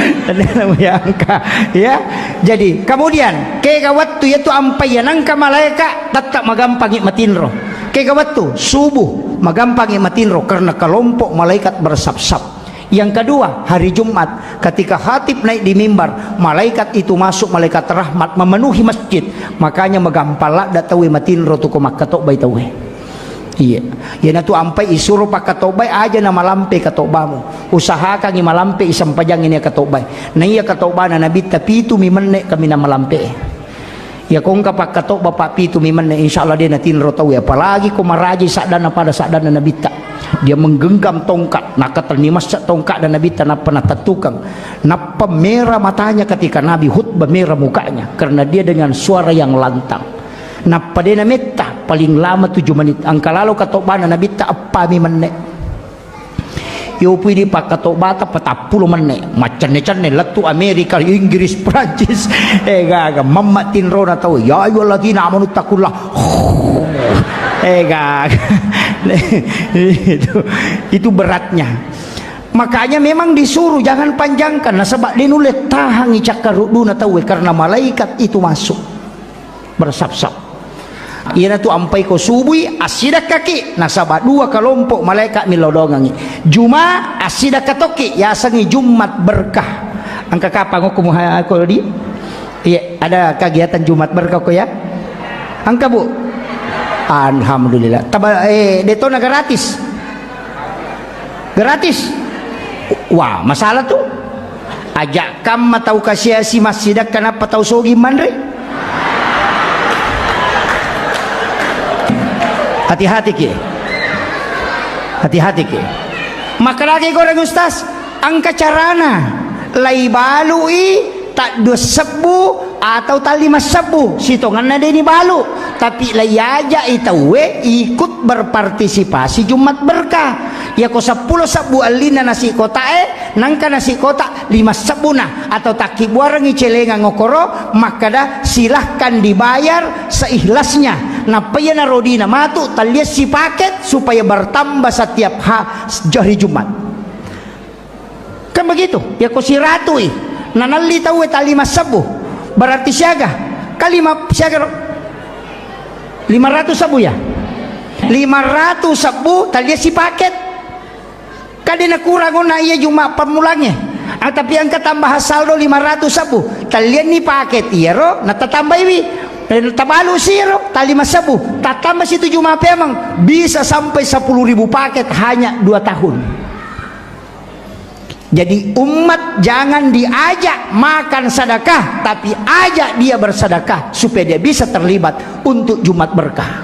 Buya Hamka. Ya. Jadi, kemudian, kega wettu iyatu ampai ya nangka malaika, tetap magampangi matinro. Kega wettu subuh, magampangi matinro karena kelompok malaikat bersap-sap. Yang kedua, hari Jumat, ketika khatib naik di mimbar, malaikat itu masuk, malaikat rahmat memenuhi masjid. Makanya magampang ladda tauwe matinro tu ko makkatobbai tauwe. Iya. Iyanatu ampai isuro pakkatobbai aja na malampe katobbamu. Usahakangi malampe i sempajangngi nia katobbai. Na iya katobbana nabitta pitu mi menne kaminang malampe. Iya ko engka pakkatobba pa pitu mi menne, insyaallah de natinro tauwe. Apalagi ko maraji saddanna pada saddanna nabitta. Dia menggenggam tongkat, nakatenni massa tongkat dan nabitta nappa natettukang. Nappa merah matanya ketika Nabi khutbah, merah mukanya karena dia dengan suara yang lantang. Nappa de nametta, paling lama tujuh menit. Engka lalo katobbana nabitta eppa mi menne. Yopui di pakkatobbata patappulo menne. Maccenne-cenne lettu Amerika, Inggris, Prancis. Eh gaga mamma tinrona tau. Ya ayyuhalladzina amanu taqullaha. Eh gaga. Itu, itu beratnya. Makanya memang disuruh jangan panjangkan, nasaba de nulle tahangi cakkarudduna tauwe karena malaikat itu masuk. Bersap-sap. Iyanatu ampai ko subui, assidekkaki, nasaba dua kelompok malaikat millau dongangi. Juma, assidekka tokki, yasengi Jumat berkah. Engka kapang okko muha-, ko di? Iya, ada kegiatan Jumat berkah ko ya? Engka, Bu? Alhamdulillah. Taba, eh, detona gratis. Gratis. Wah, masalah tu. Aja kamma tau kasiasi massidekka nappa tau sogi manre. Hati-hati ki. Hati-hati ki. Makkedaki goreng Ustaz, engka carana. Laibalui taddua sebbu atau tallima sebbu, sitongenna de nibalu, tapi laiajai tauwe ikut berpartisipasi Jumat berkah. Yako seppulo sebbu ellinna nasi kotae, nangka nasi kota lima sebbuna, atau takkibbuarengngi celengang okoro, makkada, "Silahkan dibayar seikhlasnya." Nappa iyanaro dina matu, talliassi paket supaya bertambah setiap ha-, hari Jumat. Kan begitu? Yako siratui, nanalli tauwe tallima sebbu, berarti siaga? Kan lima, siaga ro? Lima ratus sebbu ya? Lima ratus sebbu, talliassi paket. Kan de nakurang onna iya Juma pammulangnge. Ah, tapi engka tambahan saldo lima ratus sebbu. Tallianni paket iyaro, natatambaiwi. Eh, tabalu siro, tallima sebbu. Tattamba situ Juma peameng. Bisa sampai sepuluh ribu paket hanya dua tahun. Jadi umat jangan diajak makan sedekah, tapi ajak dia bersedekah supaya dia bisa terlibat untuk Jumat berkah.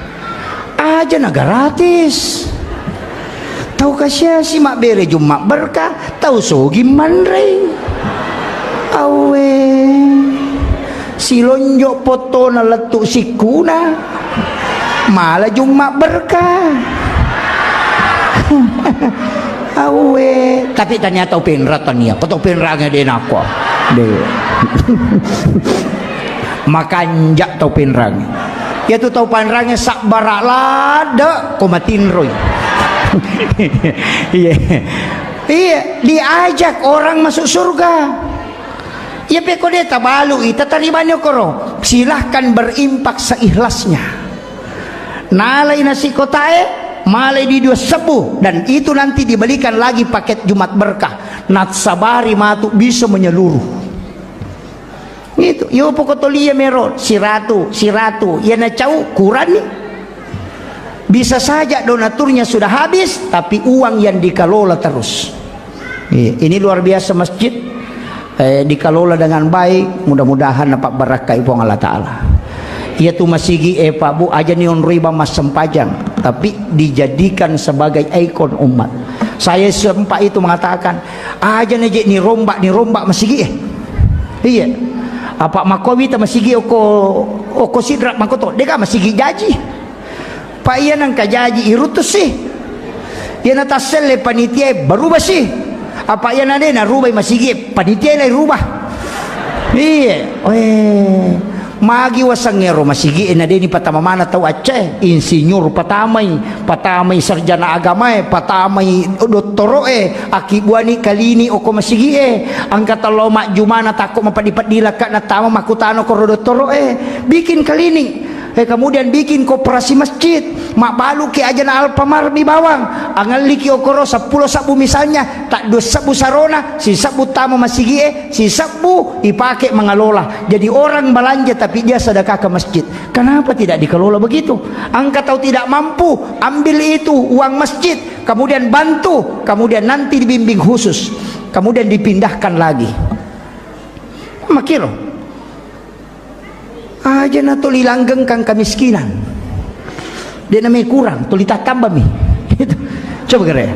Aja na gratis. Tau kasiasi mabbere Jumat berkah, tau sogi manrei. Awe. Silonjo pottona lettu sikkuna. Mala Jumma berkah. Awe, tapi tania tau penra tania. Ko tau penrange de nako. De. Makanja tau penrangi. Iyatu tau panrangi sabbara ladde ko matinroi. Iya. Iya, diajak orang masuk surga. Iya, pekko de tabalu i, tatarimani okoro. Silahkan berinfak seikhlasnya. Nalai nasi kotae, malai di dua sebbu, dan itu nanti dibelikan lagi paket Jumat Berkah. Nassabari matu bisa menyeluruh. Gitu. Yo pokok tolia mero siratu, siratu. Ya nacau kurani. Bisa saja donaturnya sudah habis, tapi uang yang dikelola terus. Iya, ini luar biasa masjid. Eh, dikelola dengan baik, mudah-mudahan dapat berkah Puang Allah Ta'ala. Iya tu masigi, eh, Pak Bu, aja ni onroi bang massempajang, tapi dijadikan sebagai ikon umat. Saya sempat itu mengatakan, aja ni je ni rombak, ni rombak masigi, eh. Iya. Apa makowi ta masigi oko, oko sidra makoto, deka masigi jaji. Pak iya nangka jaji irutus sih. Iya na tasselle panitia berubah sih. Apa iya na de na rubai masigi panitia lai rubah. Iya. Eh. Magi wasengngero masigi na de ni patama mana tau acce. Insinyur patamai, patamai sarjana agamae, patamai dottoroe, aki buani kalini oko masigi e. Angka talo majjumana takko mapadi-padi lakka na tama makutano koro dottoroe. Bikin kalini. Eh, kemudian bikin koperasi masjid, mabbaluki ajana Alfamart mi bawang, angelliki okoro seppulo sabbu misalnya, tak dua sabbu sarona, si sabbu tama masigi e, si sabbu ipake mangalola. Jadi orang belanja tapi dia sedekah ke masjid. Kenapa tidak dikelola begitu? Angka tau tidak mampu, ambil itu uang masjid, kemudian bantu, kemudian nanti dibimbing khusus, kemudian dipindahkan lagi. Makiro. Aja na tuli langgengkang kamiskinan. De na me kurang, tuli tattamba mi. Gitu. Coba kere.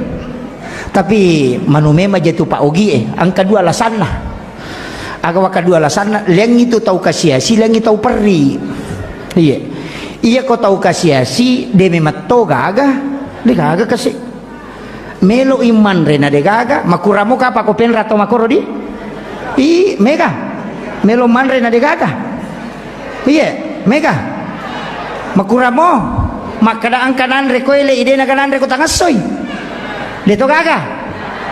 Tapi manu memang je tu Pak Ogi e, angka dua alasanna. Aga waka dua alasanna, leng itu tau kasiasi, leng itu tau perri. Iya. Iya ko tau kasiasi, de memang to gaga, de gaga kasi. Melo i manre na degaga, makuramo kapa ko penra to makoro di? I, mega. Melo manre na degaga. Iye, mega. Makuramo, makkada angka nanre ko ele, ide naga nanre ko tangassoi. De to gaga.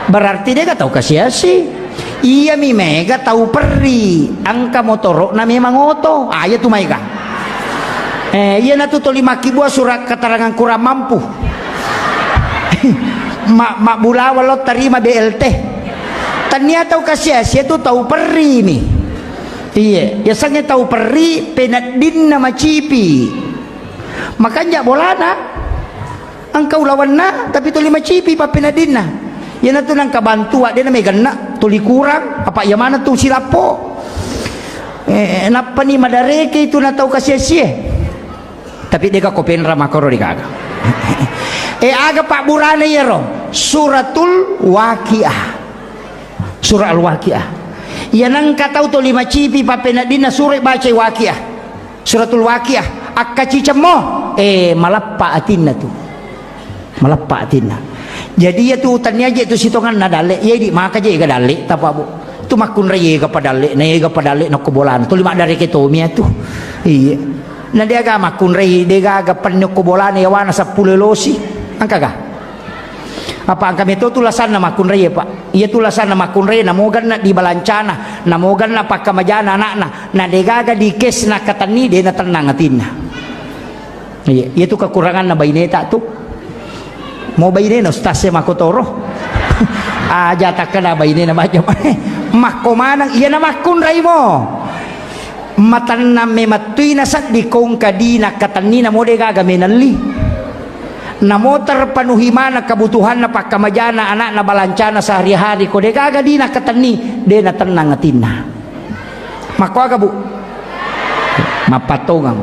Berarti dega tau kasiasi. Iya mi mega tau perri, angka motoro'na memang oto. Ah, iya tu maega. Eh, iya natu toli makkibua surat keterangan kurang mampu. Ma, mabbulawa lo tarima B L T. Tania tau kasiasi tu tau perri mi. Iya, yasengnge tau perri peneddinna macipi. Makanja bolana. Engka ulawenna, tapi tuli macipi pappeneddinna. Iyanatu nengka bantua, de na meganna, tuli kurang, apa iya maneng tu silappo. Eh, nappani madareke itu na tau kasiasie. Tapi deka ko penra makoro degaga. Eh, aga pabburana iyaro? Suratul Waqiah. Surah Al-Waqiah. Iya nengka tau tuli macipi pappeneddinna sura bacai Waqiah. Suratul Waqiah, akkacicemmo, eh, malappa atinna tu. Malappa atinna. Jadi iya tu tania je tu sitonganna dalle, iya di maka je ga dalle, tapa bu. Tu makkunrai ega padalle, na ega padalle nokko bolana. Tuli maddareke tomi atu. Iya. Na de aga makkunrai, de aga penne okko bolana yawana seppulo losi. Engka ga? Apa engka meto tu lasanna makkunrai, Pak? Iya tu lasanna makkunrai, namo ganna di balancana, namo ganna pakkamajana anakna, na degaga di kes na katenni, de na tennang atinna. Iya, iya tu kekuranganna baineta tu. Mo bainena ustaz e makotoro. Aja takkeda bainena macam. Makko maneng, iya na makkunrai mo. Matennang memettui nasedding kongka dina katennina mo de gaga menelli. Namo terpenuhi maneng kebutuhanna pakkamajana anakna balancana sehari-hari ko de gaga dina katenni de na tennang atinna. Makkuaga bu? Mappattongang.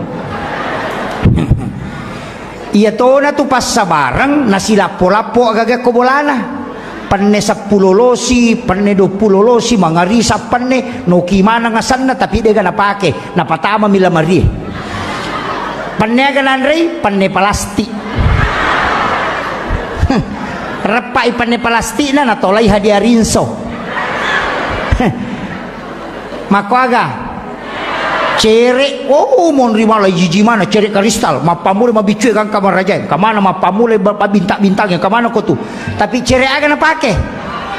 Iya tona tu passabareng nasilappo-lappo agaga ko bolana. Penne seppulo losi, penne duappulo losi, mangarisa penne, noki maneng asenna, tapi dega napake, napatamami lamarie. Penne aga nanrei? Penne palastik. Reppai penne palastikna, natolai hadiah rinso. Makkuaga? Cere', oh, monri mala jiji mana cere' karistal, mappammula mabiccue gangka marajae, kamana mappammula ba-, bintang-bintangnya, kamana ko tu. Tapi cere' aga napake?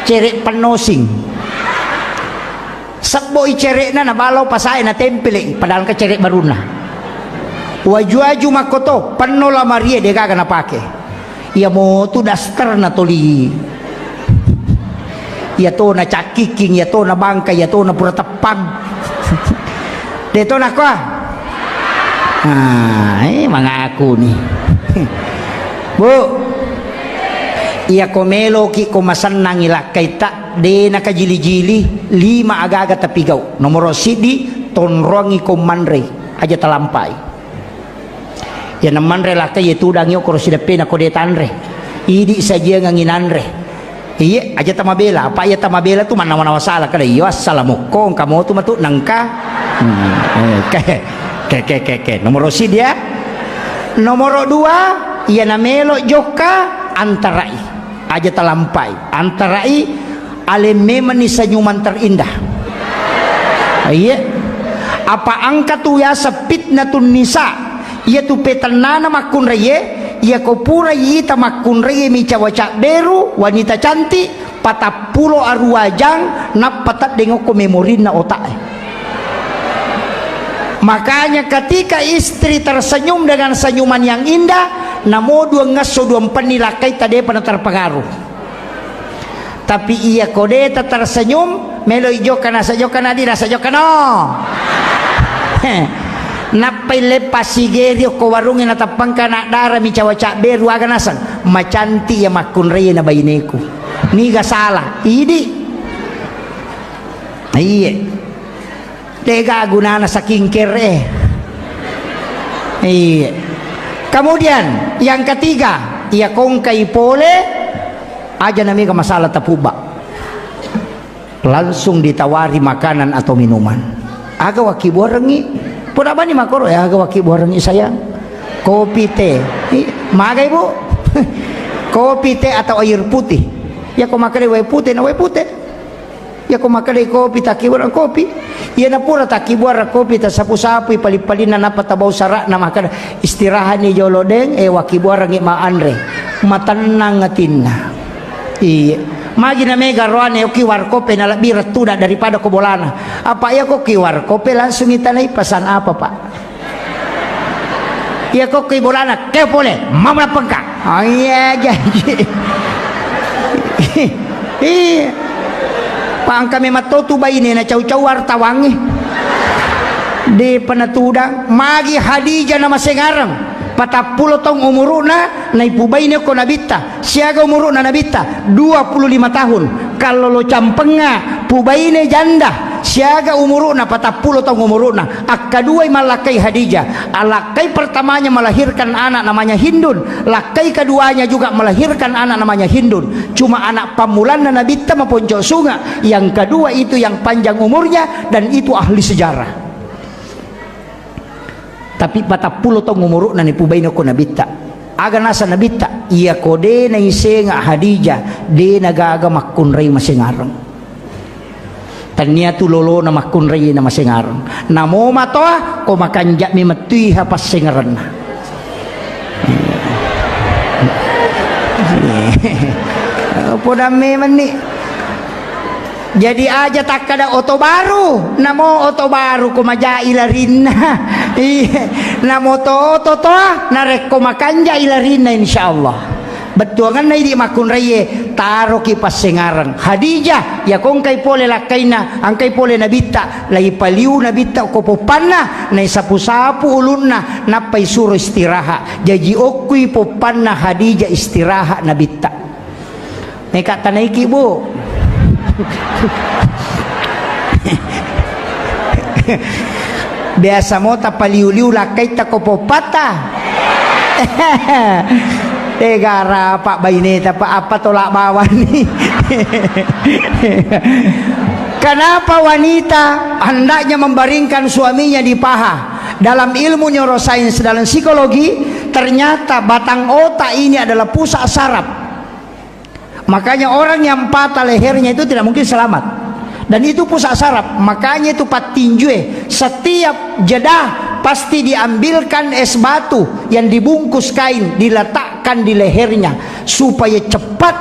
Cere' pennosing. Sebboi cere'na nabalau pasae natempele'i, padahal engka cere' barunna. Waju-waju makkoto, penno lamarie degaga napake. Iya motu daster na toli. Iya to na cakkiking, iya to na bangka, iya to na pura teppang. De to nakua. Ah, eh, mangaku ni. Bu, iya ko meloki ko masennangi lakkaita, de nakajili-jili, lima aga-aga tapigau. Nomoro siddi, tonrongi ko manrei, aja talampai. Iya namanre lakkai, iya tudang iyo koro sideppena ko de tanre. Idi sajiangangi nanre. Iye, aja tamabela. Apa iya tamabela tu mannawa-nawa sala kada iyo, assalamukko, engka motu matu nengka. Hmm, eh, ke, ke, ke, ke, ke. Nomoro siddi ya. Nomoro dua, iya namelo jokka antarai. Aja talampai. Antarai aleng memenni senyuman terindah. Iye. Apa engka tu yaseng fitnatun nisa. Iyatu petennana makkunraie, iyako pura ita makkunraie micawa cabberu, wanita cantik, patappulo arua jang, nappa teddeng okko memorinna otak'e. Makanya ketika istri tersenyum dengan senyuman yang indah, namo duangngesso duampenni lakkaita depa naterpengaruh. Tapi iya ko de tatersenyum, meloi jokka nasa jokka nadi nasa jokka no. Nappai leppa sigeri okko warungnge nateppangka anak dara micawa cabberu aga naseng. Macantik iya makkunrai na baineku. Niga salah? Idi. Iye. De'ga gunana skincare e. Iya. Kemudian yang ketiga, iya kongkai pole aja namega masalah tapubba. Langsung ditawari makanan atau minuman. Aga wakkibuarengngi? Poda bani makoro ya, aga wakkibuarengngi sayang? Kopi, teh. I, magai, Bu? Kopi, teh atau air putih? Ya ko makkeda wae putih na wae putih. Iya ko makkedai kopi, takkibuareng kopi. Iya napura takkibuareng kopi, tasapu-sapui pali-palinna, nappa tabau sara'na, makkeda, "Istirahatni jolo, Deng, eh, wakkibuarengngi ma anre." Matennang atinna. Iya. Magi na mega roane, oki warkope na lebbi rettuda daripada ko bolana. Apa iya ko ki warkope langsung itanai pesan apa, Pak? Iya, ko ki bolana, ke pole, mama lapengka. Oh, iya, janji. Iya. Pangka memang to tu baine na cau-cau wartawangnge. Di penatudang, magi Hadijah na masengareng, patappulo taung umuru'na, naipubaine ko nabitta. Siaga umuru'na nabitta? Dua puluh lima tahun. Kallolo campengnga, pubaine janda, siaga umuru'na, patappulo taung umuru'na. Akkaduai mallakkai Hadijah. Lakkai pertamanya melahirkan anak namanya Hindun. Lakkai keduanya juga melahirkan anak namanya Hindun. Cuma anak pammulanna nabitta maponco sunga. Yang kedua itu yang panjang umurnya dan itu ahli sejarah. Tapi patappulo taung umuru'na nipubaine ko nabitta. Aga nasa nabitta? Iya ko de naisenga Hadijah, de nagaga makkunrai masengareng. Tania tu lolona makkunrai na masengareng. Namo matoa ko makanja'mi mettuiha passengarenna. Podamme menni. Jadi aja takkada oto baru, namo oto baru ko majai larinna. Iya, namo to oto toa, narekko makanjai larinna, insyaallah. Bettuanganna idi makkunraie, taroki passengareng. Hadijah, iya ko engkai pole lakkainna, engkai pole nabitta, laipaliu nabitta ko poppanna, naisapu-sapu ulunna, nappai suro istirahat. Jaji okkui poppanna Hadijah istirahat nabitta. Meka tanaiki, Bu. Biasa mo tapaliu-liu lakkaitta ko poppata. Tegara Pak baineta, Pak, apa tolak bawani. Kenapa wanita hendaknya membaringkan suaminya di paha? Dalam ilmu neurosains, dalam psikologi, ternyata batang otak ini adalah pusat saraf. Makanya orang yang patah lehernya itu tidak mungkin selamat. Dan itu pusat saraf, makanya itu pattinjue, setiap jeda pasti diambilkan es batu yang dibungkus kain, diletakkan di lehernya, supaya cepat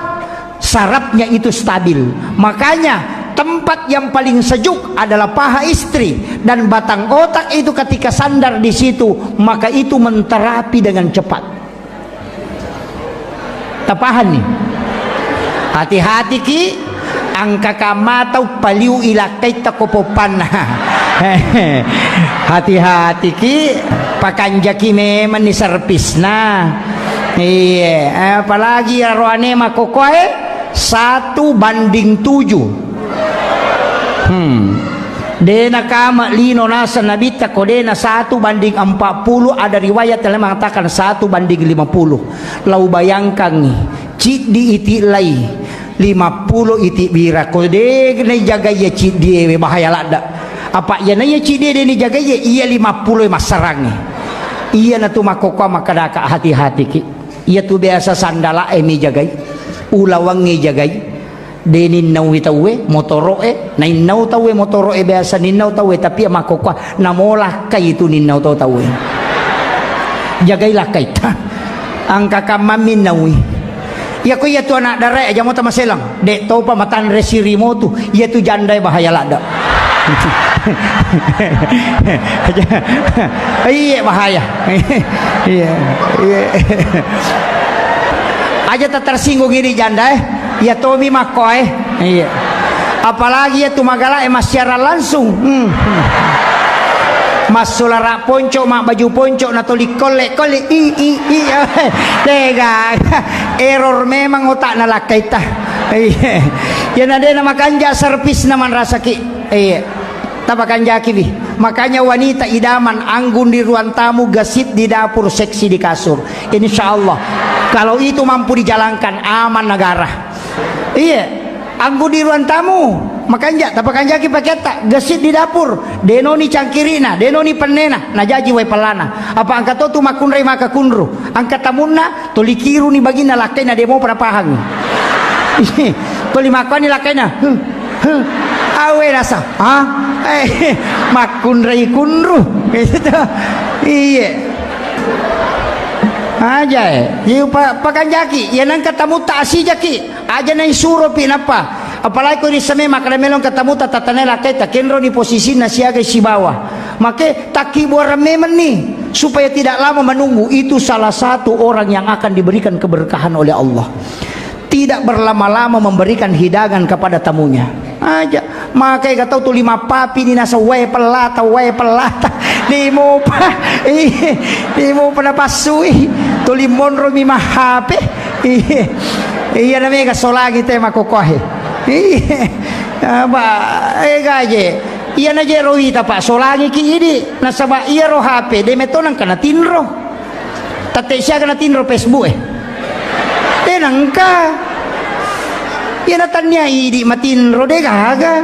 sarafnya itu stabil. Makanya tempat yang paling sejuk adalah paha istri, dan batang otak itu ketika sandar di situ, maka itu menterapi dengan cepat. Tapahanni? Hati-hati ki, engka kamata uppaliu ilakkai toko poppanna. Hati-hati ki, pakanjaki memang ni servisna. Iye, apalagi aroane makokoe, satu banding tujuh. Hmm. Dena kama lino naseng nabitta ko dena satu banding empat puluh, ada riwayat yang mengatakan satu banding lima puluh. Lau bayangkangngi, ciddi iti lai, lima puluh iti bira. Ko de naijagai iya ciddi ewe, bahaya ladda. Apa iya naiya ciddi de naijagai iya, iya lima puluh massarangngi. Iya natu makkokkoa makkadaka, hati-hati ki. Iya tu biasa sandala e mi jagai, ulawang e jagai. De ninnaui tauwe motoro'e, nainnau tauwe motoro'e, biasa ninnau tauwe, tapi iya makkokkoa namo lakkai tu ninnau to tauwe. Jagai lakkai ta. Engka kammammi naui. Iya ko iya tu anak darae aja mota maselang. De topa matanre sirimotu, iya tu jandae bahaya ladda. Aja. Iye bahaya. Iya, iya. Aja tak tersinggung ini janda eh. Iya tomi makkoe. Iya. Apalagi iya tu magala eh massiaran langsung. Hmm. Massulara ponco, ma baju ponco na toli kolle kolle. I i i. Tega. Error memang otak na lakkaita. Iya. Iya na dena makanja servisna manrasaki. Iya. Tapakanjakiwi. Makanya wanita idaman anggun di ruang tamu, gesit di dapur, seksi di kasur. Insya Allah. Kalau itu mampu dijalankan, aman negara. Iya. Anggun di ruang tamu. Makanja, tapakanjaki paketta, gesit di dapur. Denoni cangkirina, denoni pennena, najaji wai pellana. Apa engka to tu makkunrai maka kunru. Engka tamunna, toli kiruni baginna lakkaina demo pada pahang. Toli makkuani lakkaina. Huh, huh. Awe rasa. Ha? Eh, makkunrai kunru. Gitu. Iye. Aja eh. Iye pa-, pakanjaki. Iya nangka tamutta asijaki. Aja naisuro pi nappa. Apalagi ko rissame makkeda melong katamuta tatanai lakkaita kenroni posisinna siaga sibawa. Make takkibuareng memenni supaya tidak lama menunggu. Itu salah satu orang yang akan diberikan keberkahan oleh Allah. Tidak berlama-lama memberikan hidangan kepada tamunya. Aja. Maka ega tau tuli mappapi ni nasa wae pellata, wae pellata. Di mupa. Iya. Di mupa napassui. Tuli monro mi mahape. Iya. Iya na mega solangi te makokohe. Iya. Apa ega je. Iya na je rowita pa solangi ki idi. Nasaba iya ro H P de metonang kana tinro. Tette siaga natinro Facebook e. De nengka. Iya natannia idi matinro de gaga.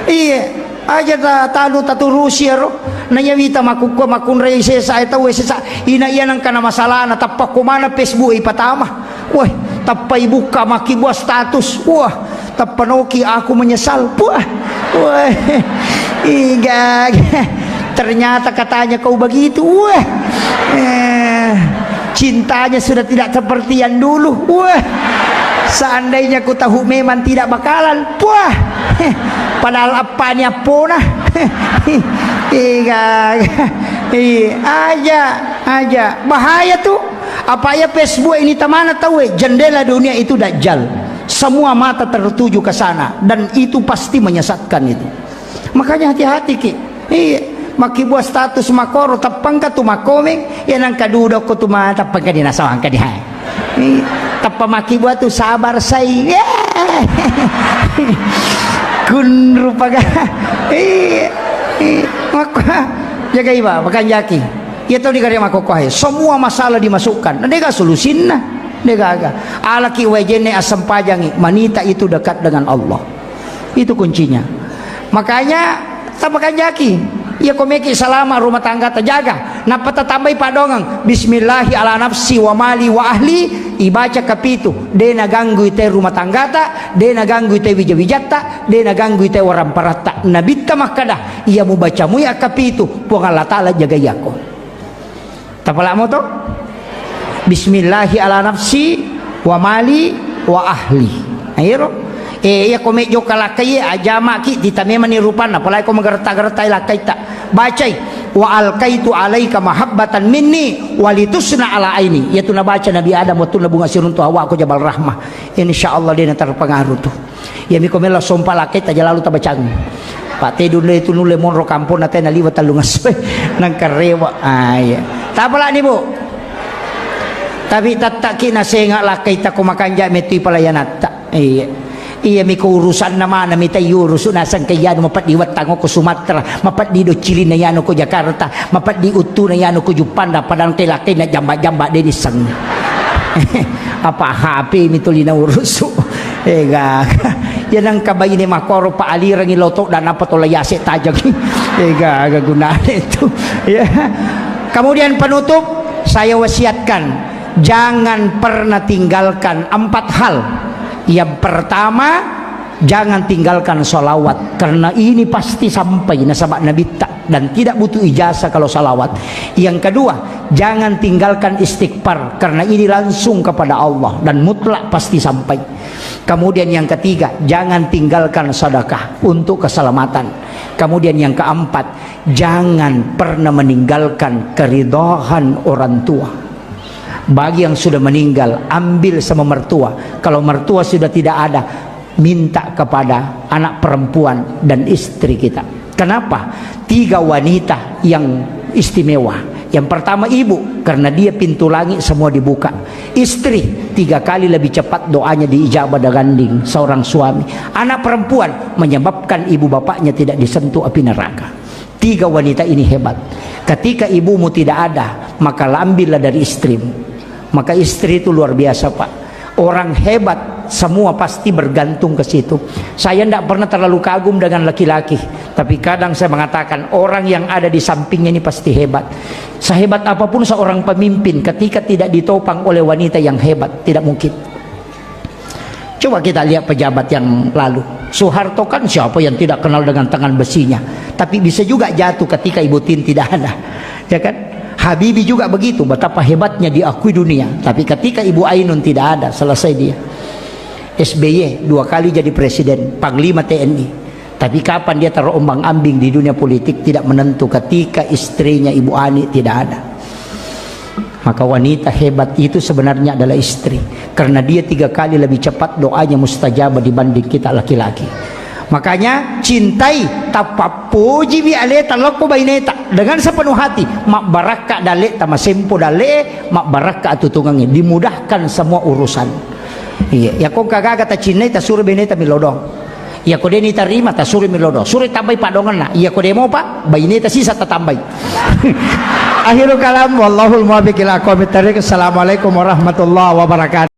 Iya. Aja ta tanu taturusi ero. Naiya wita makukku makunrai sesa e tau e sesa. Ina iya nengka na masalana tappa ko mana Facebook e ipatama. Wah, tappa ibukka makkibua status. Wah, tappa noki aku menyesal. Puah. Wah. Iga. Ternyata katanya kau begitu. Wah. Eh, cintanya sudah tidak seperti yang dulu. Wah. Seandainya ku tahu memang tidak bakalan. Puah. Padahal appani appona. Iga. Iya, aja, aja. Bahaya tu. Apa iya Facebook ini tamana tauwe, jendela dunia itu dajjal. Semua mata tertuju ke sana dan itu pasti menyesatkan itu. Makanya hati-hati ki. Iya, makkibua status makoro tappangka tu makkomeng, ya nangka dudokko tu ma tappangka dinasawangka di hai. Iya, tappa makkibua tu sabar sai. Iya. Kunru paga. Iya. Iya. Makko jagai ba, makanjaki. Iya tau digare makkokkoe. Semua masalah dimasukkan. Nah, dega solusinna. Dega aga. Alaki wajenne assempajangi. Manita itu dekat dengan Allah. Itu kuncinya. Makanya, tapakanjaki. Iya ko meki salama rumah tangga ta jaga. Nappa tatambai paddongeng, "Bismillahi ala nafsi wa mali wa ahli." Ibaca kapitu, de naganggui te rumah tanggata, de naganggui te wija-wijatta, de naganggui te waramparatta. Nabitta makkada, iya mubaca mui akkapitu, Puang Allah Ta'ala jagai ako. Tapalamo to? Bismillahi ala nafsi wa mali wa ahli. Ayo. Eh, iya ko mejjo kalakkai, aja maki tita memani rupanna, apalagi ko magerta-gertai lakkaita. Bacai, "Wa alkaitu alaika mahabbatan minni walitusna ala aini." Iya tu nabaca Nabi Adam waktu nabunga siruntu Hawa ko Jabal Rahmah. Insya Allah de naterpengaruh tu. Iya miko melo sompa lakkaita aja lalu tabacang. Pak Tedun de tu nulle monro kampong na tena liwa tellung esso. Nangkarewa. Ah, iya. Tapalani, Bu. Tapi tattaki nasenga lakkaita ko makanja metui palayanatta. Iya. Iya miko urusanna mana mita iurusu naseng ke iyanu mapeddi wettang ko Sumatera, mapeddi doccilinna iyanu ko Jakarta, mapeddi uttuna iyanu ko Juppanda, padang te lakkaina jamba-jamba de nisseng. Apa H P mi tuli naurusu. Ega. Ya nangka baine makoro pa alirangi loto dan apa tola yase tajaki. Ega, aga gunane itu. Ya. Kemudian penutup, saya wasiatkan, jangan pernah tinggalkan empat hal. Yang pertama, jangan tinggalkan salawat, karena ini pasti sampai nasaba nabitta dan tidak butuh ijazah kalau salawat. Yang kedua, jangan tinggalkan istighfar, karena ini langsung kepada Allah dan mutlak pasti sampai. Kemudian yang ketiga, jangan tinggalkan sedekah untuk keselamatan. Kemudian yang keempat, jangan pernah meninggalkan keridhaan orang tua. Bagi yang sudah meninggal, ambil sama mertua. Kalau mertua sudah tidak ada, minta kepada anak perempuan dan istri kita. Kenapa? Tiga wanita yang istimewa. Yang pertama ibu, karena dia pintu langit semua dibuka. Istri, tiga kali lebih cepat doanya diijabah dibanding seorang suami. Anak perempuan menyebabkan ibu bapaknya tidak disentuh api neraka. Tiga wanita ini hebat. Ketika ibumu tidak ada, maka ambillah dari istrimu. Maka istri itu luar biasa, Pak. Orang hebat, semua pasti bergantung ke situ. Saya ndak pernah terlalu kagum dengan laki-laki, tapi kadang saya mengatakan, orang yang ada di sampingnya ini pasti hebat. Sehebat apapun seorang pemimpin, ketika tidak ditopang oleh wanita yang hebat, tidak mungkin. Coba kita lihat pejabat yang lalu. Soeharto kan siapa yang tidak kenal dengan tangan besinya? Tapi bisa juga jatuh ketika Ibu Tin tidak ada. Ya kan? Habibie juga begitu, betapa hebatnya diakui dunia. Tapi ketika Ibu Ainun tidak ada, selesai dia. S B Y dua kali jadi presiden, panglima T N I. Tapi kapan dia terombang-ambing di dunia politik, tidak menentu ketika istrinya Ibu Ani tidak ada. Maka wanita hebat itu sebenarnya adalah istri. Karena dia tiga kali lebih cepat doanya mustajab dibanding kita laki-laki. Makanya cintai, tapappojiwi aleta lokko baineta dengan sepenuh hati. Mabbarakka daleta, masempo dale, mabbarakka atutungangnge, dimudahkan semua urusan. Iya, ya kong kagaga tacinnai, tasuro baineta milodong. Iya ko deni tarima, tasuro milodong. Suro tambai padongenna. Iya ko demo pa, baineta sisa tatambai. Akhirul kalam, wallahul muwaffiq ila aqwamit thariq. Assalamualaikum warahmatullahi wabarakatuh.